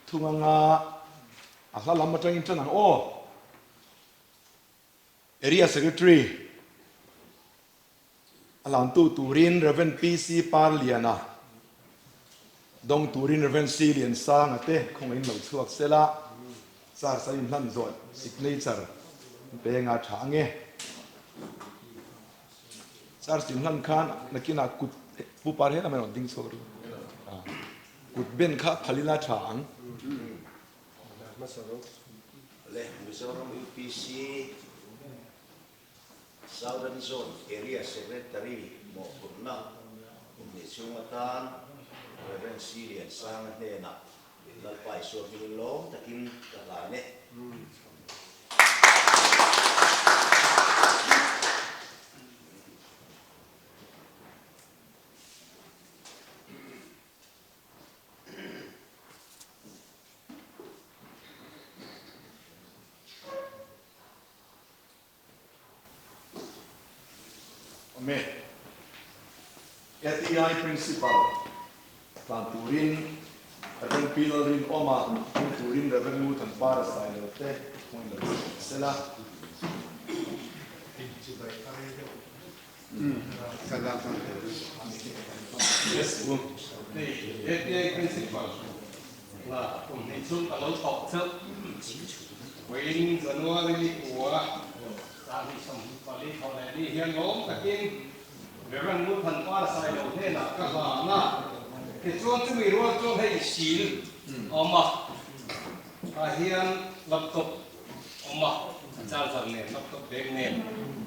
Speaker 2: thung ang a, a hla lam atangin tan ang aw. Area Secretary a hlantu turin Rev. PC Parliana, dawng turin Rev. C Liansanga te khawngaihin lo chhuak sela, charge an inhlan zawh signature an pe anga tha ang e. Charge inhlan khan nakinah kut Pu Par hian a rawn ding chhuak ru. Kut ben kha phalin a tha ang.
Speaker 5: Le Mizoram UPC Southern Zone Area Secretary mawhphurhna kum hnih chhung atan Rev. C. Liansanga hnenah Lalpa Isua hmingin lawm takin ka hlan e.
Speaker 2: Awm e. ATI Principal tlan turin Rev. Pi Lalrinawma hming turin Rev. Nguthanpara Sailo te hmuin lo chhuak sela.
Speaker 6: ATI Principal hna kum hnih chu ka lo thawk chauh. Vawiin January ni kua 2024 thawh leh ni hian lawm takin Rev. Nguthanpara Sailo hnenah ka hlan a. Tichuan chumi rual chuan hei sil a awm a, tah hian laptop awm a, a charger nen, laptop bag nen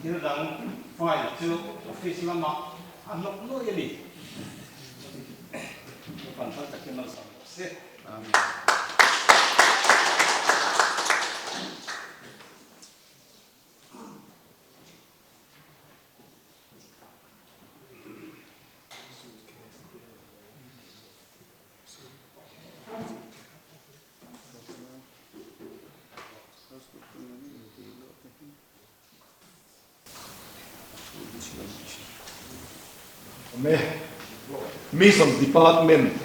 Speaker 6: thil dang file chu office lamah a hnawk nuai a ni. Chupan phal takin malsawm rawh se. Amen.
Speaker 2: Awm e. Missions Department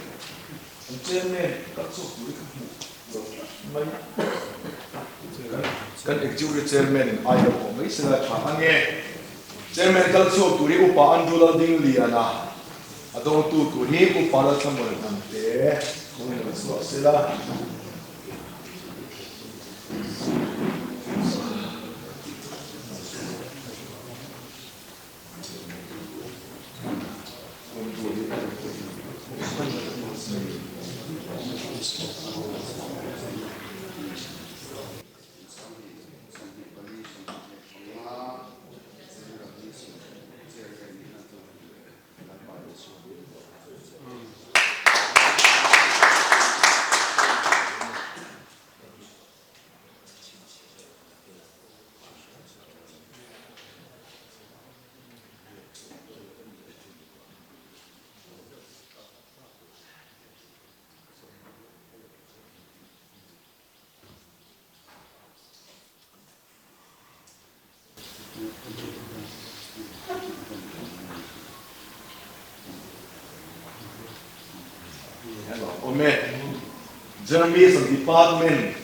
Speaker 2: an chairman kal chhuak tur hi ka hmuh lo tlat mai. Kan Executive Chairman in ai lo awh mai se la tha a nge. Chairman kal chhuak tur hi Upa Andrew Laldingliana a dawngtu tur hi Upa Lalthlamuan Hnamte kawngin lo chhuak se la. Awm e. Journalism Department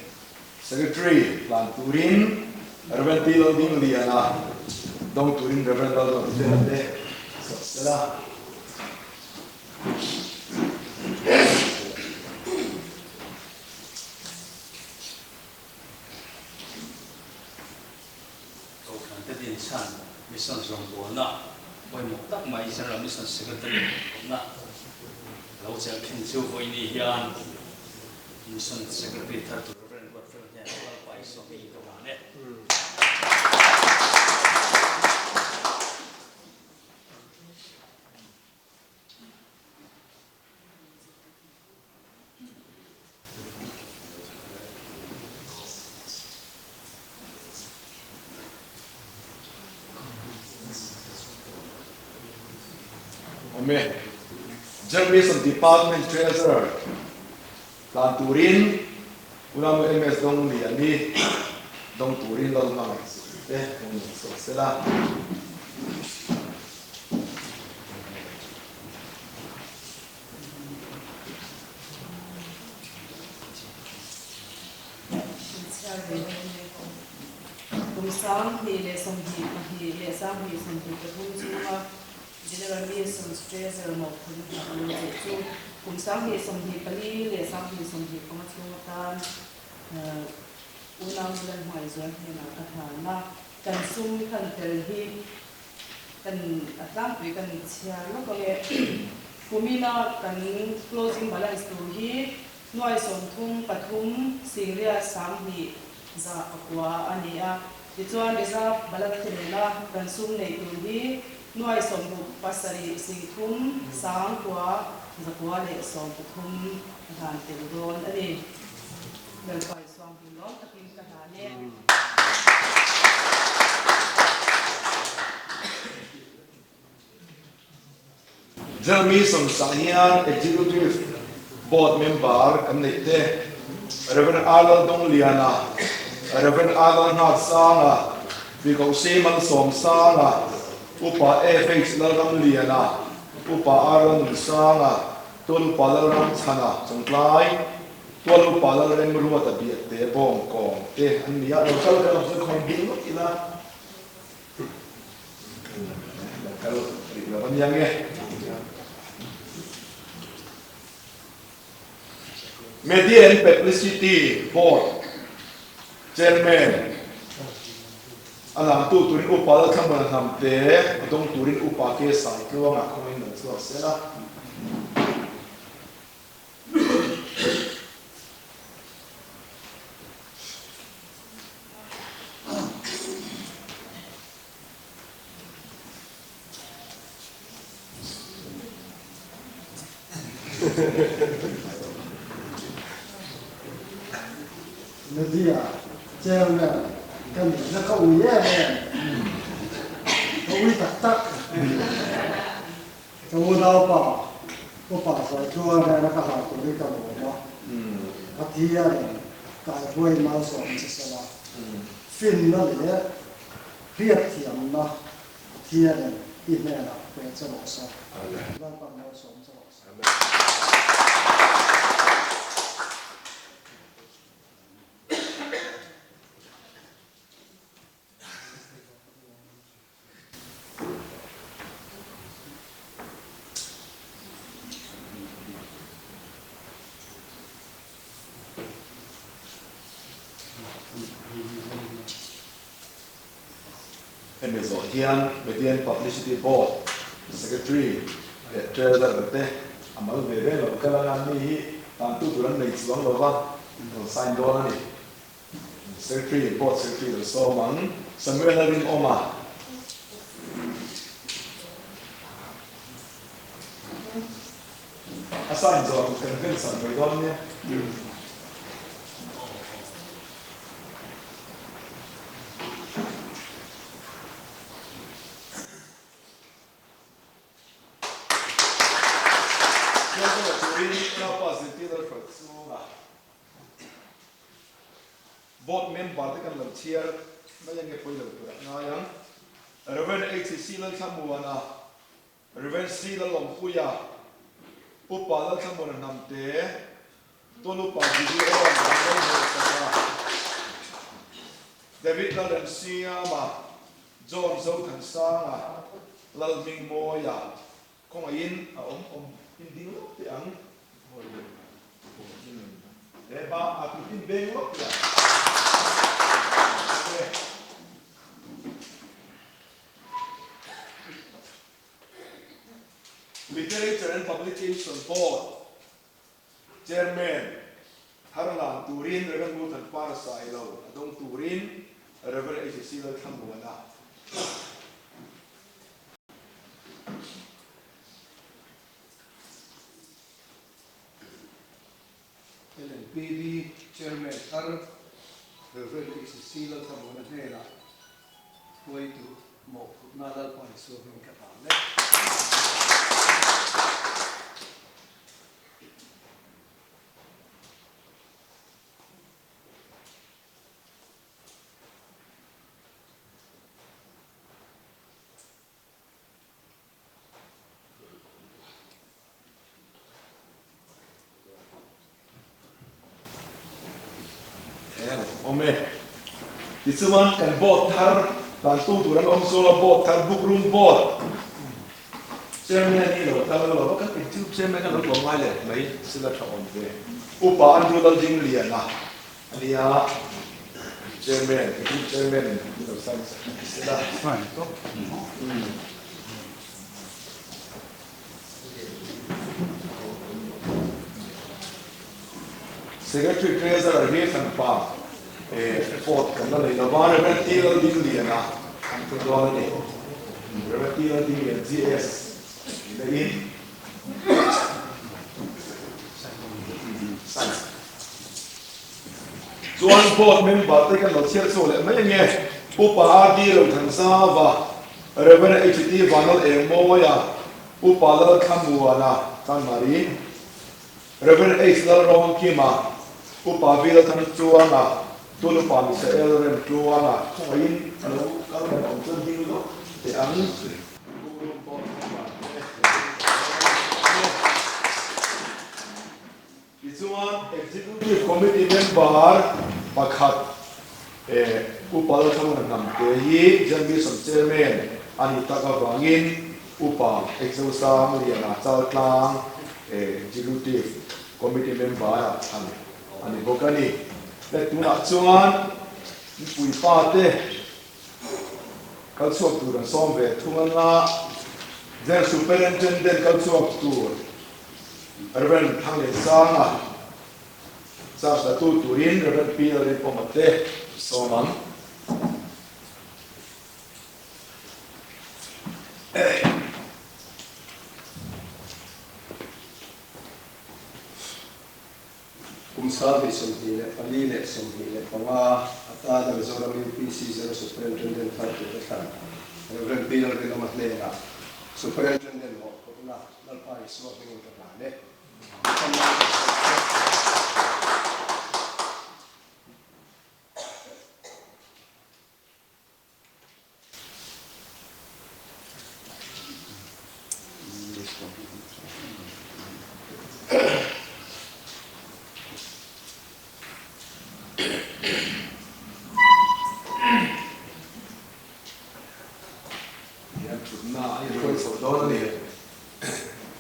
Speaker 2: Secretary hlan turin Rev. T. Laldingliana dawng turin Rev. Lalruatfela te chhuak sela.
Speaker 7: Kohhran te din chhan Mission rawngbawlna pawimawh tak mai General Mission Secretary awmna lo chelh thin chu vawiini hian Mission Secretary thar tur Rev. Ruatfel hnenah Lalpa Isua hmingin ka hlan e.
Speaker 2: Awm e. Journalism Department Treasurer tlan turin Unau MS Dongliani dawng turin Lalhmangaih te awm lo chhuak sela.
Speaker 8: Kum 2022 23 chhunga General Missions Treasurer mawhphurhna hna a lo chelh chu kum 2024 le 2025 chhung atan unau Zulan Hmaizual hnenah ka hlan a. Kan sum kan tel hi Kan a tlangpui kan chhiar lawk ang e. Kumina kan closing balance tur hi nuai 33 singriat 20 100 a ni a. Tichuan reserve balance te nena kan sum neih tur hi nuai 67 singthum 9 113 a hlan tel dawn a ni. Lalpa Isua hmu lawm takin ka hlan e.
Speaker 2: Jeremy Sawmsang hian Executive Board Member kan neih te, Rev. Arnold Dongliana, Rev. Arnold Nghatsanga, Bikosi Malsawmsanga, Upa FH Lalramliana, Upa Arnold Nunsanga, Tualupa Lalramchhana Chawngtlai, Tual upa lal rem ruat a biak te bawng kawng te an ni a, lo kal ka lo chu khawn ding ngawt ila lo kal rih lo a nia nge. Media and Publicity Board Chairman a lamtu turin upa Lalthlamuana Hnamte a dawng turin upa K Saitluanga khawngin lo chhuak sel a.
Speaker 9: Media chairman ka nih na ka ui em em, ka ui tak tak. Ka unaupa upa Zaitluanga nena ka hlau turin ka lawm a, Pathianin kaihruai malsawm che sela, finna leh hriatthiamna Pathianin i hnenah pe che rawh se. Lalpan malsawm che rawh se.
Speaker 2: Hemi zawh hian Media and Publicity Board Secretary leh Treasurer te a mal ve ve lo kal anga mi hi tantu tur an nei chuang lova rawn sign dawn a ni. Secretary, Board Secretary lo sawm ang. Samuel a rinawm a. A sign zawh kan ven sak mai dawn nia. Chuan turin Lalpa zirtir Lalhruaichhunga. Board member te kan lo chhiar mai ange pawi lo tur ah ngai ang. Rev. HC Lalthlamuana, Rev. C Lalawmpuia, Upa Lalthlamuana Hnamte, Tolupa Gideon Vanlalhmuhsaka, David Lalremsiama, John Zothansanga, Lalhmingmawia, Khawngaihin a awm awm in ding lawk teh ang. He ba a kut in beng lawk teh ang. Literature and Publication Board Chairman thar lan turin Rev. Nguthan Par Sailo a dawng turin Rev. HC Lalthlamuana.
Speaker 10: LNPB Chairman thar Rev. HC Lalthamuana hnenah hruaitu mawhphurhna Lalpa Isua hming ka hlan e.
Speaker 2: Awm e. Tichuan kan board thar tantu tur an awm sawn a, board thar book room board chairman hi lo kal lo va, kan executive chairman kha lo tlawm ngai leh mai sila tha awm ve. Upa Andrew Laldingliana a nia. Chairman, Executive Chairman in lo sign sak a sela.
Speaker 1: Sign tawp.
Speaker 2: Secretary Treasurer hi kan pa vote kan la nei lova, Rev. T. Laldingliana an thun dawn a ni. Rev. T. Laldingliana GS neiin sign sak. Chuan board member te kan lo chhiar chhuak leh mai ange, Upa RD Rothanzava, Rev. HT Vanlal Engmawia, Upa Lalthlamuana, Chanmari, Rev. H Lalrawngkima, Upa V Lalthanchuanga, Tulupa Misael Remtluanga, khawngaihin a lo kal kan awm chuan ding lawk teh ang. Tichuan, Executive Committee member pakhat Upa Lalthamuna Hnamte hi General Mission Chairman a nih tak avangin Upa Exosang Liana Chaltlang Executive Committee member-ah thlan a ni bawk a ni. Le tunah chuan mipui pate kal chhuak tur an sawm ve thung anga General Superintendent kal chhuak tur Rev. Thangliansanga charge la tu turin Rev. Pi Lalrinpawma te sawm ang.
Speaker 10: Kum 2024 leh 25 atana Mizoram UPC General Superintendent thar tur a thlan Rev. Pi Lalrinawma hnenah Superintendent mawhphurhna Lalpa Isua hmingin ka hlan e.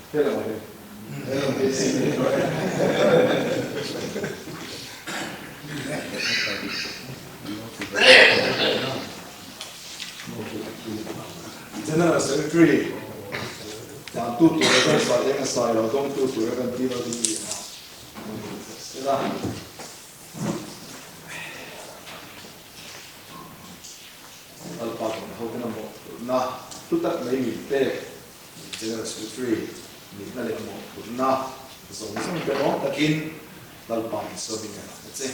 Speaker 2: General Secretary Tlantu tura kan sa eng a sai lo dawngtu tura kan ti lo ding lian a sela. Lalpa kan ho ten a mawhphurhna hlu tak mai min pek General Secretary nihna leh mawhphurhna zawng zawng te lawm takin Lalpa Isua min en ang che.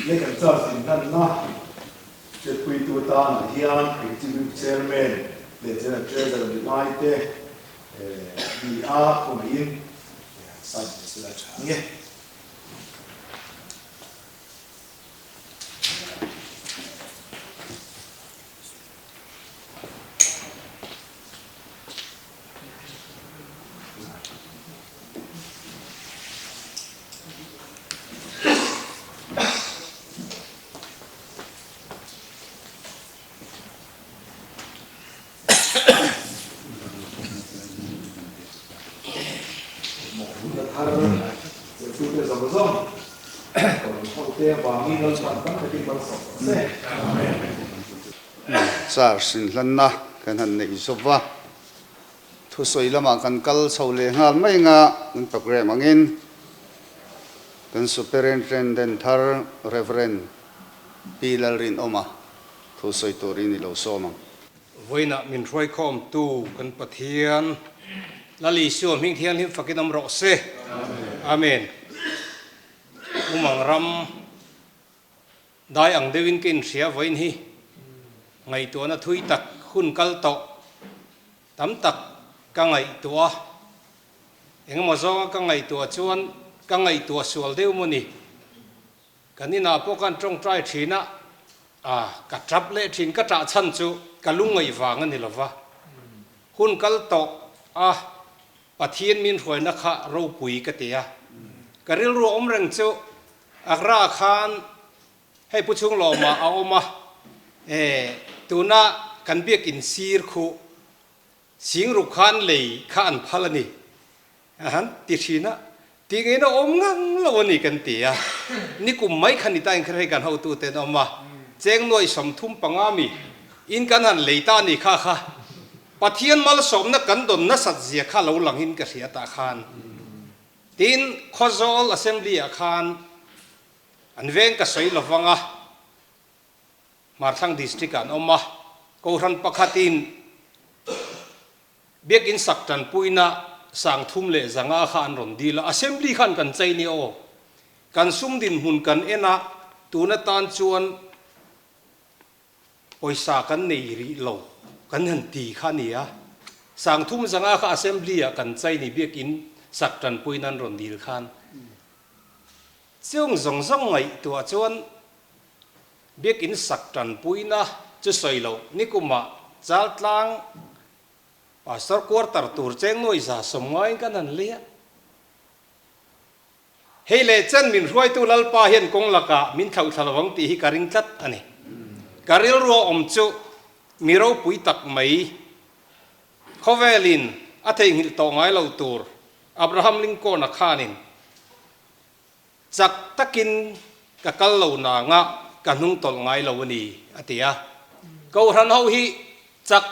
Speaker 2: Lei kan charge inhlanna hriatpuitu tanah hian Executive Chairman leh General Treasurer ni lai te ni a khawngaihin sign ve sela tha ang e. Mawhphurhna thar zirtute zawng zawng kawrun hote avangin Lalpan tam takin malsawm rawh se. Amen.
Speaker 1: Charge inhlanna kan han neih zawp a, thusawi lamah kan kal chho leh nghal mai anga kan programme angin kan Superintendent thar Rev. Pi Lalrinawma thusawi turin i lo sawm ang.
Speaker 6: Vawiinah min hruaikhawmtu kan Pathian Lal Isua hming thianghlim fakin awm rawh se. Amen. Umang ram Dai ang deuhin ka inhria vawiin hi ngaihtuahna thui tak hun kal tawh tam tak ka ngaihtuah a, engemaw zawnga ka ngaihtuah chuan ka ngaihtuah sual deuh maw ni? Kan inah pawh khan tawngtai thin a, ah ka tap leh thin, ka tah chhan chu ka lungngaih vang a ni lova, hun kal tawh a Pathian min hruaina kha ropui ka ti a, ka rilru awm reng chu Agra khan hei Pu Chhunglawma a awm a, e tuna kan biakin sir khu Singruk khan lei kha an phal a ni a han ti thin a, tih ngeiin a awm ngang lo a ni kan ti a, nikum mai khan i tain kher hei kan hotute an awm a, cheng nuaih 35 mi in kan han lei ta a ni kha kha Pathian malsawmna kan dawn nasat zia kha lo langin ka hria tah khan. Tin, Khawzawl Assembly-ah khan an veng ka sawi lovang a, Hmarthlang District-ah an awm a, Kohhran pakhatin Biakin sak tanpuina 305 kha an rawn dil a, Assembly khan kan chei nia aw, kan sum dinhmun kan en a, tun atan chuan Pawisa kan nei rih lo kan han ti kha a ni a, 305 kha Assembly ah kan chai ni biakin sak tanpui nan rawn dil khan chung zawng zawng ngaihtuah chuan biakin sak tanpuina chu sawi loh nikumah Chaltlang Pastor quarter tur cheng nuai 190 in kan han lei a. Hei leh chen min hruaitu Lalpa hian kawng lakah min thlauhthla lo ang tih hi ka ring tlat a ni. Ka rilrua awm chu mi ropui tak mai, khawvelin a theihnghilh tawh ngai lo tur Abraham Lincoln-a khanin chak takin ka kal lo nanga ka hnung tawlh ngai lo a ni a ti a. Kohhran ho hi chak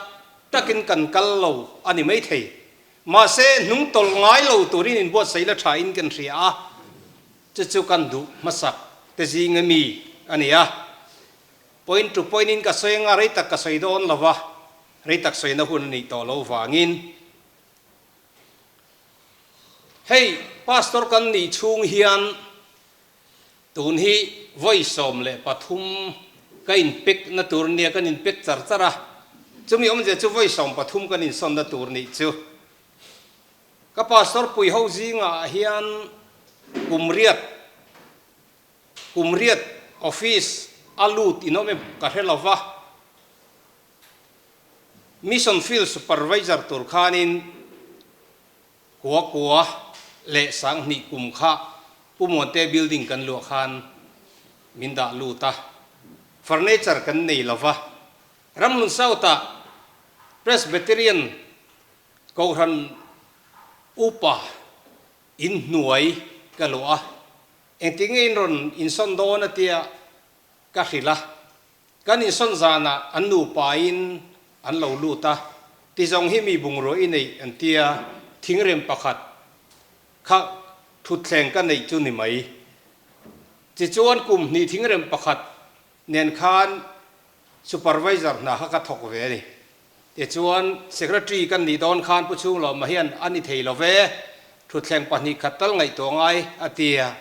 Speaker 6: takin kan kal lo a ni maithei. Mahse, hnung tawlh ngai lo turin inbuatsaih la thain kan hria a, chu chu kan duh hmasak te zinga mi a ni a. Point to point in ka sawi anga rei tak ka sawi dawn lo va, rei tak sawina hun a nih tawh loh vangin hei pastor kan nih chhung hian tun hi vawi 13 ka inpek na tur nia kan inpek char char a. Chumi awmzia chu vawi 13 kan insawnna tur nih chu. Ka pastor pui ho zingah hian kum riat kum riat office a lut in awm em ka hre lo va. Mission field supervisor tur khanin Kua kua leh 2000 kum kha Pu Muante building kan luah khan min dah lut a, furniture kan nei lo va. Ramhlun South-ah Presbyterian Kohhran Upa in hnuai ka luah a, engtik nge in rawn insawn dawn a tia ka hrilh a, Kan insawn zanah an nupain an lo lut a, ti zawng hi mi bungrua i neih an tia, thingrem pakhat kha thutthleng ka neih chu ni mai. Tichuan kum hnih thingrem pakhat nen khan supervisor hna kha ka thawk ve a ni. Tichuan secretary kan nih dawn khan Pu Chhunglawma hian a ni thei lo ve, thutthleng pahnih khat tal ngaihtuah ngai a tia.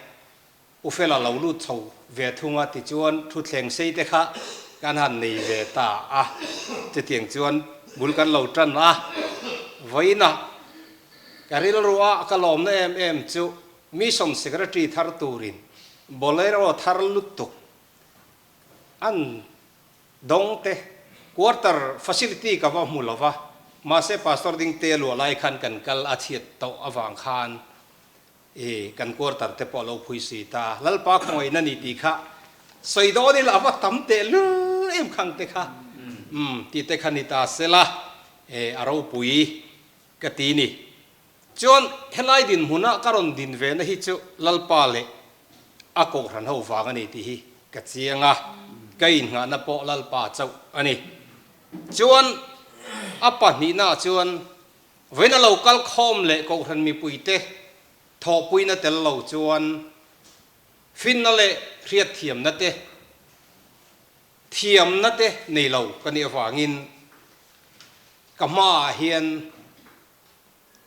Speaker 6: U Fela lo lut chho ve thung a, tichuan thutthleng sei te kha kan han nei ve ta a, chutiang chuan bul kan lo tan a, vawiinah ka rilru a ka lawmna em em chu Mission Secretary thar turin Bolero thar lutuk an dawng te quarter facility ka va hmu lova, mahse Pastor Dingte luah lai khan kan kal a chhiat tawh avang khan I kan quarter te pawh a lo phui si ta, Lalpa khawngaihna ni tih kha sawi dawn ila a va tam teh lul em khang te kha umm tih te kha ni ta sela e a ropui ka ti ni. Chuan helai dinhmuna ka rawn din ve na hi chu Lalpa leh a kohhran ho vang a ni tih hi ka chiang a, ka innghahna pawh Lalpa chauh a ni. Chuan a pahnihnaah chuan Vawiin a lo kal khawm leh Kohhran mipuite thawhpuina tel lo chuan finna leh hriatthiamna te, thiamna te nei lo ka nih avangin ka hmaah hian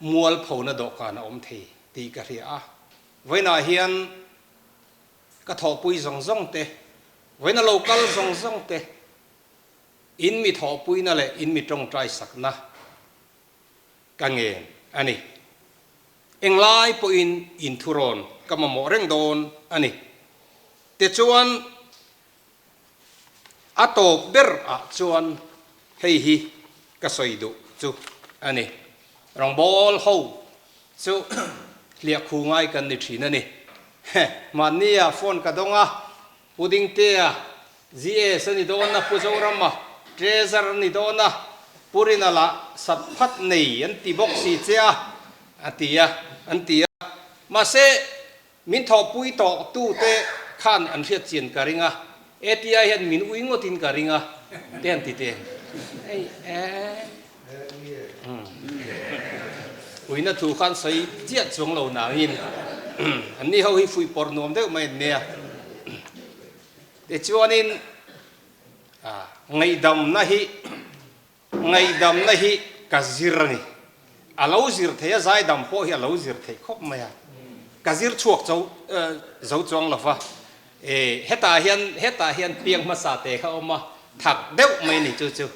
Speaker 6: mualphona dawhkan a awm thei tih ka hria a. Vawiinah hian ka thawhpui zawng zawng te, vawiin a lo kal zawng zawng te, In mi thawhpuina leh in mi tawngtai sakna ka ngen a ni. Englai pawhin in thurawn ka mamawh reng dawn a ni. Tichuan, a tawp ber ah chuan hei hi ka sawi duh chu a ni. Rawngbawl ho chu hliahkhu ngai kan ni thin a ni. Mahnia phone ka dawng a, Pu Dingtea, GS a ni dawn a, Pu Zorama, Treasurer a ni dawn a, Pu Rina lah sat phat nei an ti bawk si che a, a ti a, an ti a. Mahse, min thawhpui tawh tute khan an hriat chian ka ring a, ATI hian min ui ngawtin ka ring a, te an ti te. Hei eh. Uina thu khan sawi chiah chuang lo nangin an ni ho hi fuih pawrh nuam deuh mai an nia. Tichuanin ngaihdamna hi ngaihdamna hi ka zir a ni. A lo zir thei a, zaidam pawh hi a lo zir theih khawp mai a. Ka zir chhuak cho zo chuang lo va. Hetah hian hetah hian piang hmasa te kha a awm a, thak deuh mai a ni chu chu.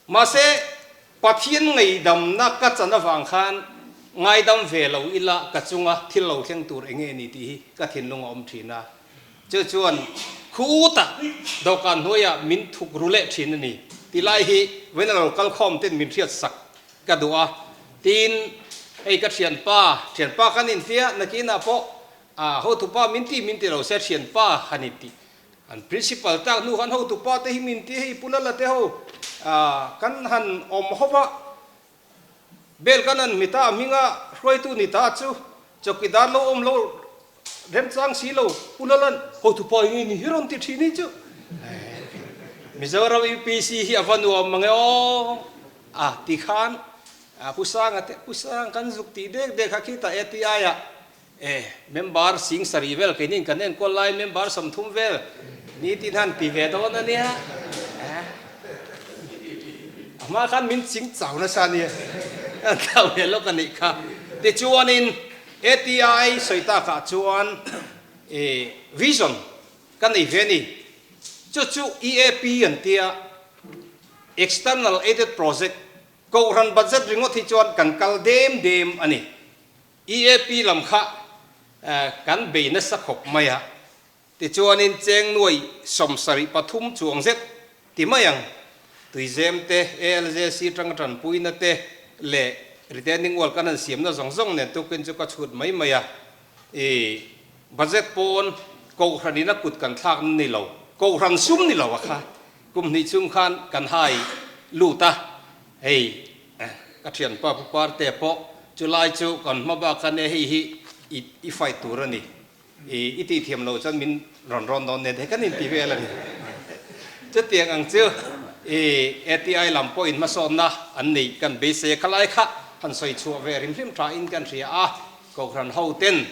Speaker 6: Mahse, Pathian ngaidamna ka chan avang khan ngaidam ve lo ila ka chunga thil lo thleng tur eng nge ni tih hi ka thinlung a awm thin a. Chu chuan khuta dawhkan hnuaiah min thuk ru leh thin a ni. Tilai hi vawiin a lo kal khawm ten min hriat sak ka duh a. Tin, hei ka thianpa, thianpa kan intia, nakinah pawh a hotupa min ti min ti lo se thianpa han intih An principal tak hnu khan hotu pa te hi min ti hei Pu Lala te ho kan han awm ho va, bel kan han hmi ta a hminga hruaitu ni ta chu chawkidar lo awm lo remchang si lo Pu Lala'n hotu pa eng nge ni hi rawn ti thin hi chu Mizoram UPC hi a va nuam mange aw a ti khan Pu Sanga te Pu Sang kan zuk tih dek dek kha khitah ATI ah E, member sing sarih vel keinin kan enkawl lai member 30 vel nitin han ti ve dawn a nia. A hma khan min ching chau nasa a nia. An thlau ve lawk a nih kha. Tichuanin ATI sawi takah chuan e vision ka nei ve a ni. Chu chu EAP an tia. External Aided Project, Kohhran budget ringawt hi chuan kan kal dem dem a ni. EAP lam kha kan bei nasa khawp mai a, tichuanin cheng nuai 73 chuang zet ti mai ang. Tuizem te, ALJC tanga tanpuina te leh retaining wall kan han siamna zawng zawng nen tukin chu ka chhut mai mai a. I budget pawn Kohhranin a kut kan thlak na ni lo, Kohhran sum ni lo a kha kum hnih chung khan kan hai lut a, hei ka thianpa Pu Parte pawh chu lai chu kan hma bak khan e hei hi i i fight tur a ni, i i tih thiam loh chuan min rawn rawn dawn nen thei kan inti vel a ni. Chutiang ang chu i ATI lam pawhin hmasawnna an neih kan beisei a, khalai kha han sawi chhuah ve rim hrim tha in kan hria a, Kohhran ho ten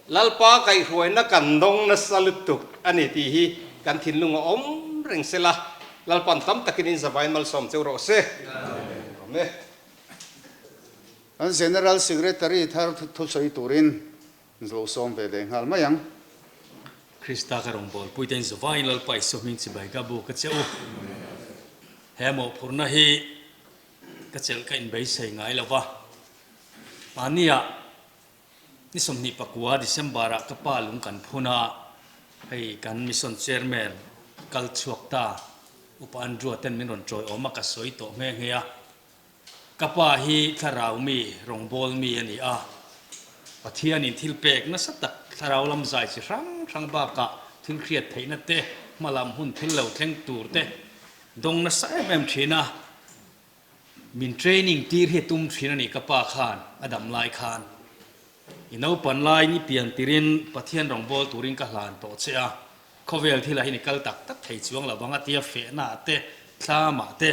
Speaker 6: Lalpa kaihhruaina kan dawng nasa lutuk a ni tih hi kan thinlung a awm reng se la, Lalpan tam takin in zavain malsawm cheu rawh se. Amen.
Speaker 1: Kan General Secretary thar thusawi turin lo sawm ve leh nghal mai ang.
Speaker 7: Krista ka rawngbâwl puite in zavain Lalpa Isua hming chibai ka bu ka che u. He mawhphurhna hi ka chelh ka inbeisei ngai lo va. Mahniah ni 29 December-ah ka pa lung kan phun a, hei kan Mission Chairman kal chhuak ta Upa Andrew-a ten min rawn tawiawm a, ka sawi tawh nghe nghe a. Ka pa hi thlarau mi, rawngbâwl mi a ni a, Pathianin thil pek nasa tak thlarau lam zai chi hrang hrang bakah thil hriat theihna te, hmalam hun thil lo thleng tur te dawng nasa em em thin a. Min training tir hi a tum thin a ni ka pa khan a dam lai khan. I naupan laiin i pian tirin Pathian rawngbâwl turin ka hlan tawh che a, khawvel thilah hian i kal tak tak thei chuang lo vang a tia fehnaah te, thlamah te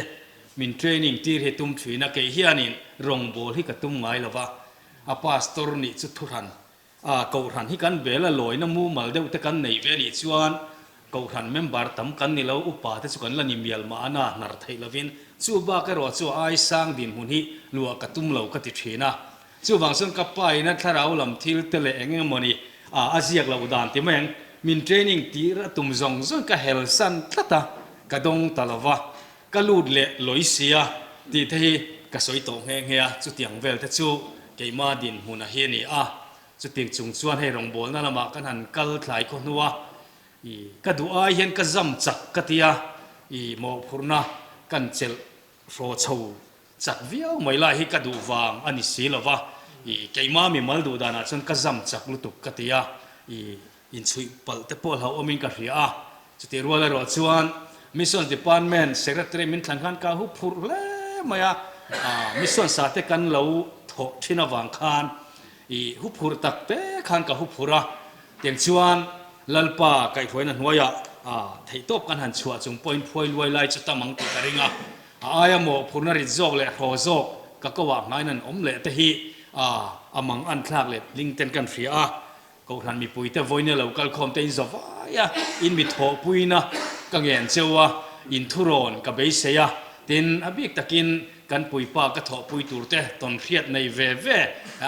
Speaker 7: min training tir hi a tum thin a, kei hianin rawngbâwl hi ka tum ngai lo va, a pastor nih chu thuhran A, Kohhran hi kan bel a lawina mumal deuh te kan nei ve anih chuan Kohhran member tam kan ni lo, upa te chu kan la ni mial mah ana hnar theih lovin chu bak erawh chu a ai sang dinhmun hi luah ka tum lo ka ti thin a. Chuvang chuan ka pa ina thlarau lam thil te leh eng eng emawni a a ziak loh dan ti mai ang, min training tir a tum zawng zawng ka hel san tlat a, ka dawng ta lo va, ka lut leh lawi sia tih te hi ka sawi tawh nghe nghe a, chutiang vel te chu keimah dinhmun a hi a ni a, chutiang chung chuan hei rawngbawlna lamah kan han kal thlai khaw hnu a, ih ka duh ai hian ka zam chak ka ti a, ih mawhphurhna kan chelh hraw chho chak viau mai lai hi ka duh vang a ni si lo va, ih keimah mimal duh danah chuan ka zam chak lutuk ka ti a, ih. Inchhuih palh te pawh hlauhawmin ka hria a, chutih rual erawh chuan Missions Department Secretary min thlan khan ka hu phurh hle mai a, Mission sa te kan lo thawh thin avang khan i hu phurh tak te khan ka hu phurh a, tiang chuan Lalpa kaihhruaina hnuaiah theihtawp kan han chhuah chung pawhin phuai luai lai chu tam ang tih ka ring a, a aia mawhphurhna rit zawk leh hraw zawk ka ko ah hnaiin an awm leh te hi a mang an thlak leh ling ten kan hria a. Kohhran mipuite vawiin lo kalkhawm te in za vai a, in mi thawhpuina ka ngen cheu a, in thurawn ka beisei a, tin a bik takin kan puipa ka thawhpui tur te tawn hriat nei ve ve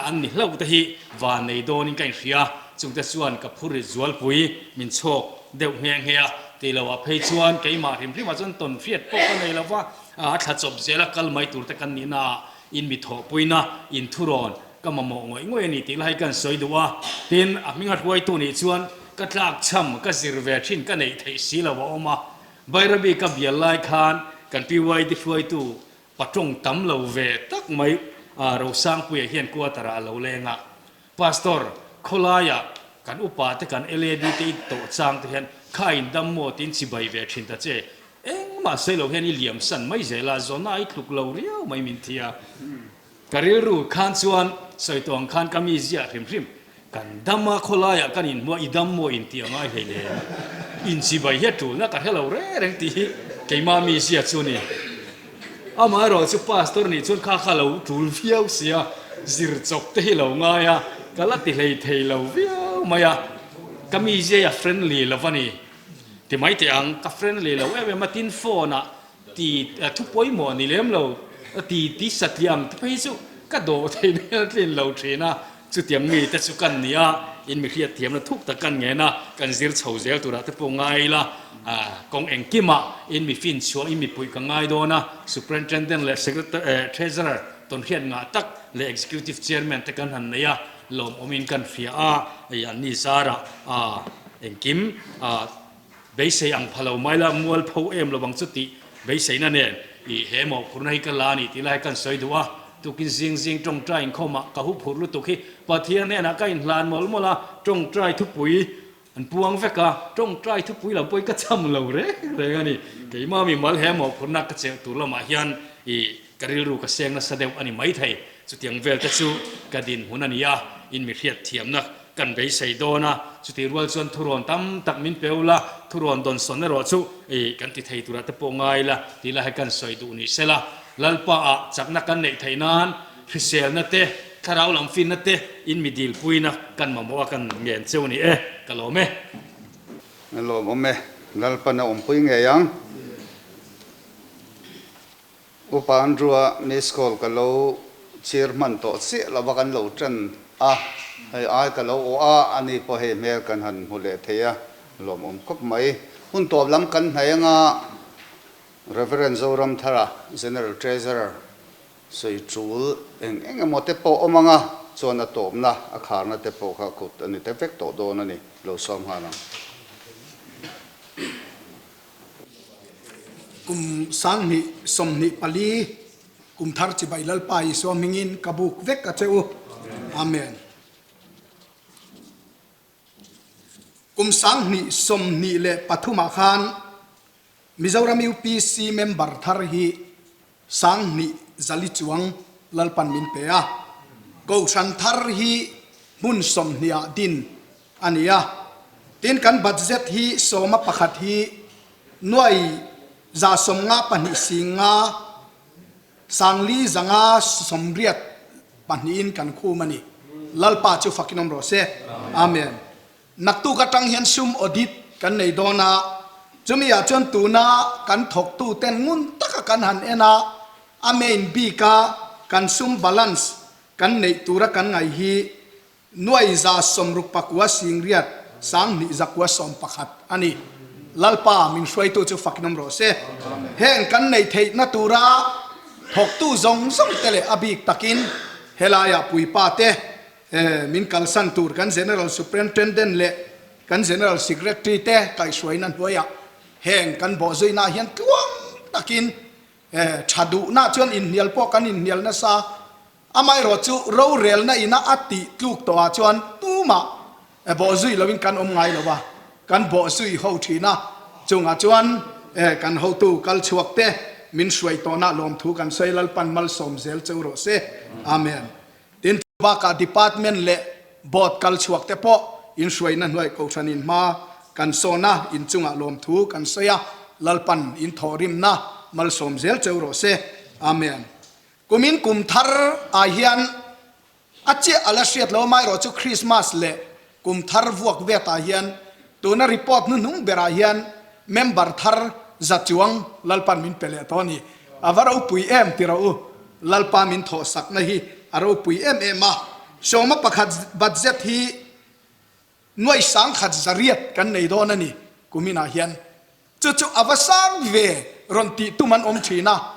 Speaker 7: an ni hlauh te hi van nei dawnin ka inhria, chungte chuan ka phur rit zualpui min chhawk deuh nghe nghe a, tih loh ah phei chuan keimah hrim hrimah chuan tawn hriat pawh ka nei lo va, a thla chawp zela kal mai tur te kan nihna ah in mi thawhpuina in thurawn Ka mamawh ngawih ngawih a ni tih lai kan sawi duh a, tin a hminga hruaitu nih chuan ka tlak cham ka zir ve thin ka neih theih si lo a awm a, Bairabi ka bial lai khan kan PYD hruaitu patawng tam lo ve tak mai Rosangpuia hian quarter ah a lo leng a, Pastor, khawlaiah kan upa te kan LAD te i tawh chang te hian kha in dam maw tiin chibai ve thin ta che, engmah sawi lo hian i liam san mai zel a, zawhna i tluk lo riau mai min thi a. Ka rilru khan chuan sawi tawh ang khan ka mi ziah hrim hrim, kan dam a khawlaiah kan inhmuh a, i dam maw inti a ngai hlei hle. Inchibai hi a tulna ka hre lo reng reng tih hi keimah mi ziah chu a ni. Amaherawh chu pastor nih chuan kha kha lo tul viau sia, zir chawp te hi lo ngai a, ka la ti hlei thei lo viau mai a, ka mi ziah hi a friendly lo va ni. Ti mai teh ang, ka friendly lo em em a, tin phone ah Ti thu pawimawh ni lem lo, ti ti satliah ang te phei chu ka dawh thei hmel tlin lo thin a, chutiang mi te chu kan ni a. in mi hriat thiamna thuk tak kan ngen a, kan zir chho zel turah te pawh ngai ila, kawng engkimah in mi finchhuah in mipui ka ngai dawn a, Superintendent leh Secretary, Treasurer tawnhriat ngah tak leh Executive Chairman te kan han nei a, lawmawmin kan hria a, hei an ni zarah engkim beisei ang pha lo mai la, mualpho em lo ang chu tih beiseina nen i he mawhphurhna hi ka la a ni tih lai kan sawi duh a, tukin zing zing tawngtai inkhawmah ka huphurh lutuk hi Pathian hnenah ka inhlan mawlh mawlh a, tawngtai thupui an puang vek a, tawngtai thupui lam pawhin ka cham lo reng reng a ni. Keimah mimal he mawhphurhna ka chelh tur lamah hian i ka rilru ka seng nasa deuh a ni maithei. Chutiang vel te chu ka dinhmun a ni a, in mi hriatthiamna kan beisei dawn a, chutih rual chuan thurawn tam tak min pe ula, thurawn dawnsawn erawh chu i kan ti thei turah te pawh ngai la tih lai hi kan sawi duh ni sela, Lalpa ah chakna kan neih theih nan hriselna te, thlarau lam finna te in mi dilpuina kan mamawh a kan ngen cheu ni e, ka lawm e.
Speaker 1: Ka lawm awm e, Lalpan a awmpui ngei ang. Upa Andrew-a miss call ka lo chhir hman tawh chiah lo va kan lo tan a, hei ai ka lo awh a, ani pawh hei hmel kan han hmu leh thei a, lawmawm khawp mai. Hun tawp lam kan hnaih anga Reverend Zoramthara, General Treasurer, sawi tul eng eng emaw te pawh awm anga chuan a tawpna, a kharna te pawh kha kut a ni te vek tawh dawn a ni, lo sawm nghal ang.
Speaker 11: Kum 2024 kum thar chibai Lalpa Isua hmingin ka buk vek a che u. Amen. Kum 2023 ah khan Mizoram UPC member thar hi 2000 zali chuang Lalpan min pe a. Kohhran thar hi hmun 20 ah din a ni a. Tin, kan budget hi 11 hi nuai 52 singa sangli zanga 82 in kan khum a ni. Lalpa chu fakin awm rawh se. Amen. Naktuk atang hian sum audit kan nei dawn a, chumi ah chuan tuna kan thawktu ten ngun taka kan han en a, a main bika kan sum balance kan neih tura kan ngaih hi Nuai 69 singriat 2000 11 a ni. Lalpa min hruaitu chu fakin awm rawh se. Heng kan neih theihna tura thawktu zawng zawng te leh a bik takin helaiah puipa te min kalsan tur kan General Superintendent leh kan General Secretary te kaihhruaina hnuaiah heng kan bawhzuinaah hian tluang takin tha duhna chuan inhnial pawh kan inhnial nasa. Amaherawh chu rorelna ina a tih tluk tawhah chuan tumah bawhzui loin kan awm ngai lo va, kan bawhzui ho thin a, chungah chuan kan hotu kal chhuak te min hruai tawhna lawmthu kan sawi Lalpan malsawm zel cheu rawh se. Amen. Tin, chu bakah department leh board kal chhuak te pawh in hruaina hnuai kohhran in hma kan sawn a, in chungah lawmthu kan sawi a, Lalpan in thawhrimna malsawm zel cheu rawh se. Amen. Kumin kum thar ah hian a chiah a la hriat lo amaherawh chu Christmas leh kum thar vuak vet ah hian tuna report hnuhnung berah hian member thar za chuang Lalpan min pe leh tawh a ni. A va ropui em ti rawh u. Lalpa min thawhsakna hi a ropui em em a. Sawma pakhat budget hi Nuai 1000 zariat kan nei dawn a ni kuminah hian. Chu chu a va sang ve rawn tih tum an awm thin a.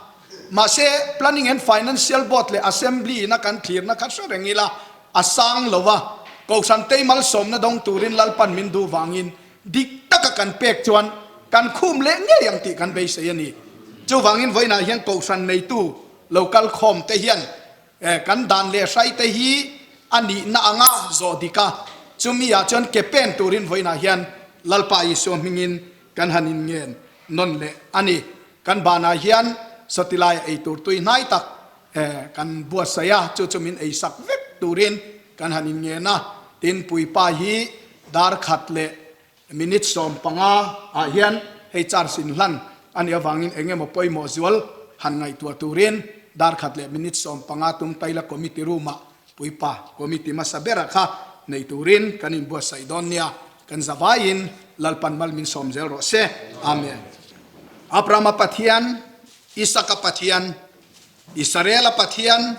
Speaker 11: Mahse, Planning and Financial Board leh Assembly ina kan thlirna kha hre reng ila a sang lo a. Kohhran tei malsawmna dawng turin Lalpan min duh vangin dik taka kan pek chuan kan khum leh ngei ang tih kan beisei a ni. Chuvangin vawiinah hian Kohhran neitu lo kal khawm te hian Kan dan leh hraite hi a nihna anga zawh dik a, chumi ah chuan ke pen turin vawiinah hian Lalpa Isua hmingin kan han inngen nawn leh a ni. Kan banah hian sawtilai ei tur tui hnai tak kan buatsaih a, chu chu min eisak vek turin kan han inngen a, tin puipa hi dar khat leh Minute 15 ah hian hei charge in hlan a nih avangin eng emaw pawimawh zual han ngaihtuah turin dar khat leh minute 15 tum taila committee room ah puipa committee hmasa bera kha nei turin kan inbuatsaih dawn nia. Kan zavaiin Lalpan mal min sawm zel rawh se. Amen. Abrahama Pathian, Isaka Pathian, Israela Pathian,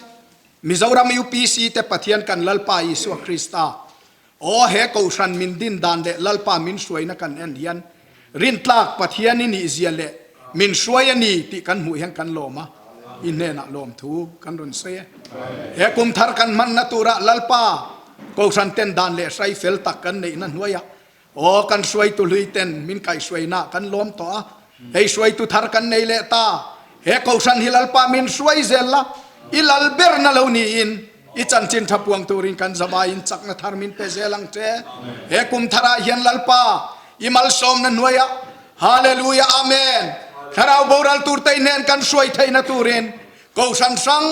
Speaker 11: Mizoram UPC te Pathian kan Lalpa Isua Krista. Aw, he Kohhran min din dan leh Lalpa min hruaina kan en hian rintlak Pathian i nihzia leh min hruai a ni tih kan hmuh hian kan lawm a, i hnenah lawmthu kan rawn sawi e. He kum thar kan hmanna turah Lalpa Kohhran ten dan leh hrai fel tak kan neihna hnuaiah Aw, kan hruaitu hlui ten min kaihhruaina kan lawm tawh a, hei hruaitu thar kan nei leh ta. He Kohhran hi Lalpa min hruai zel la, i lal berna lo niin i chanchin tha puang turin kan zavaiin chakna thar min pe zel ang che. He kum tharah hian Lalpa i malsawmna hnuaiah Hallelujah Amen! Thlarau boral tur te i hnen kan hruai theihna turin Kohhran hrang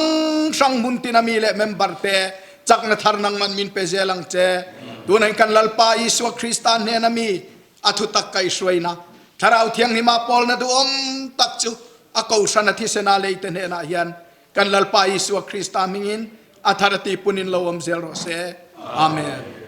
Speaker 11: hrang hmun tina mi leh member te chakna thar nangman min pe zel ang che. Tunah kan Lalpa Isua Krista hnena mi a thutak kaihhruaina Thlarau Thianghlima pawlna duhawm tak chu a kohhran a thisena leite hnenah hian kan Lalpa Isua Krista hmingin a thar a tipunin lo awm zel rawh se. Amen.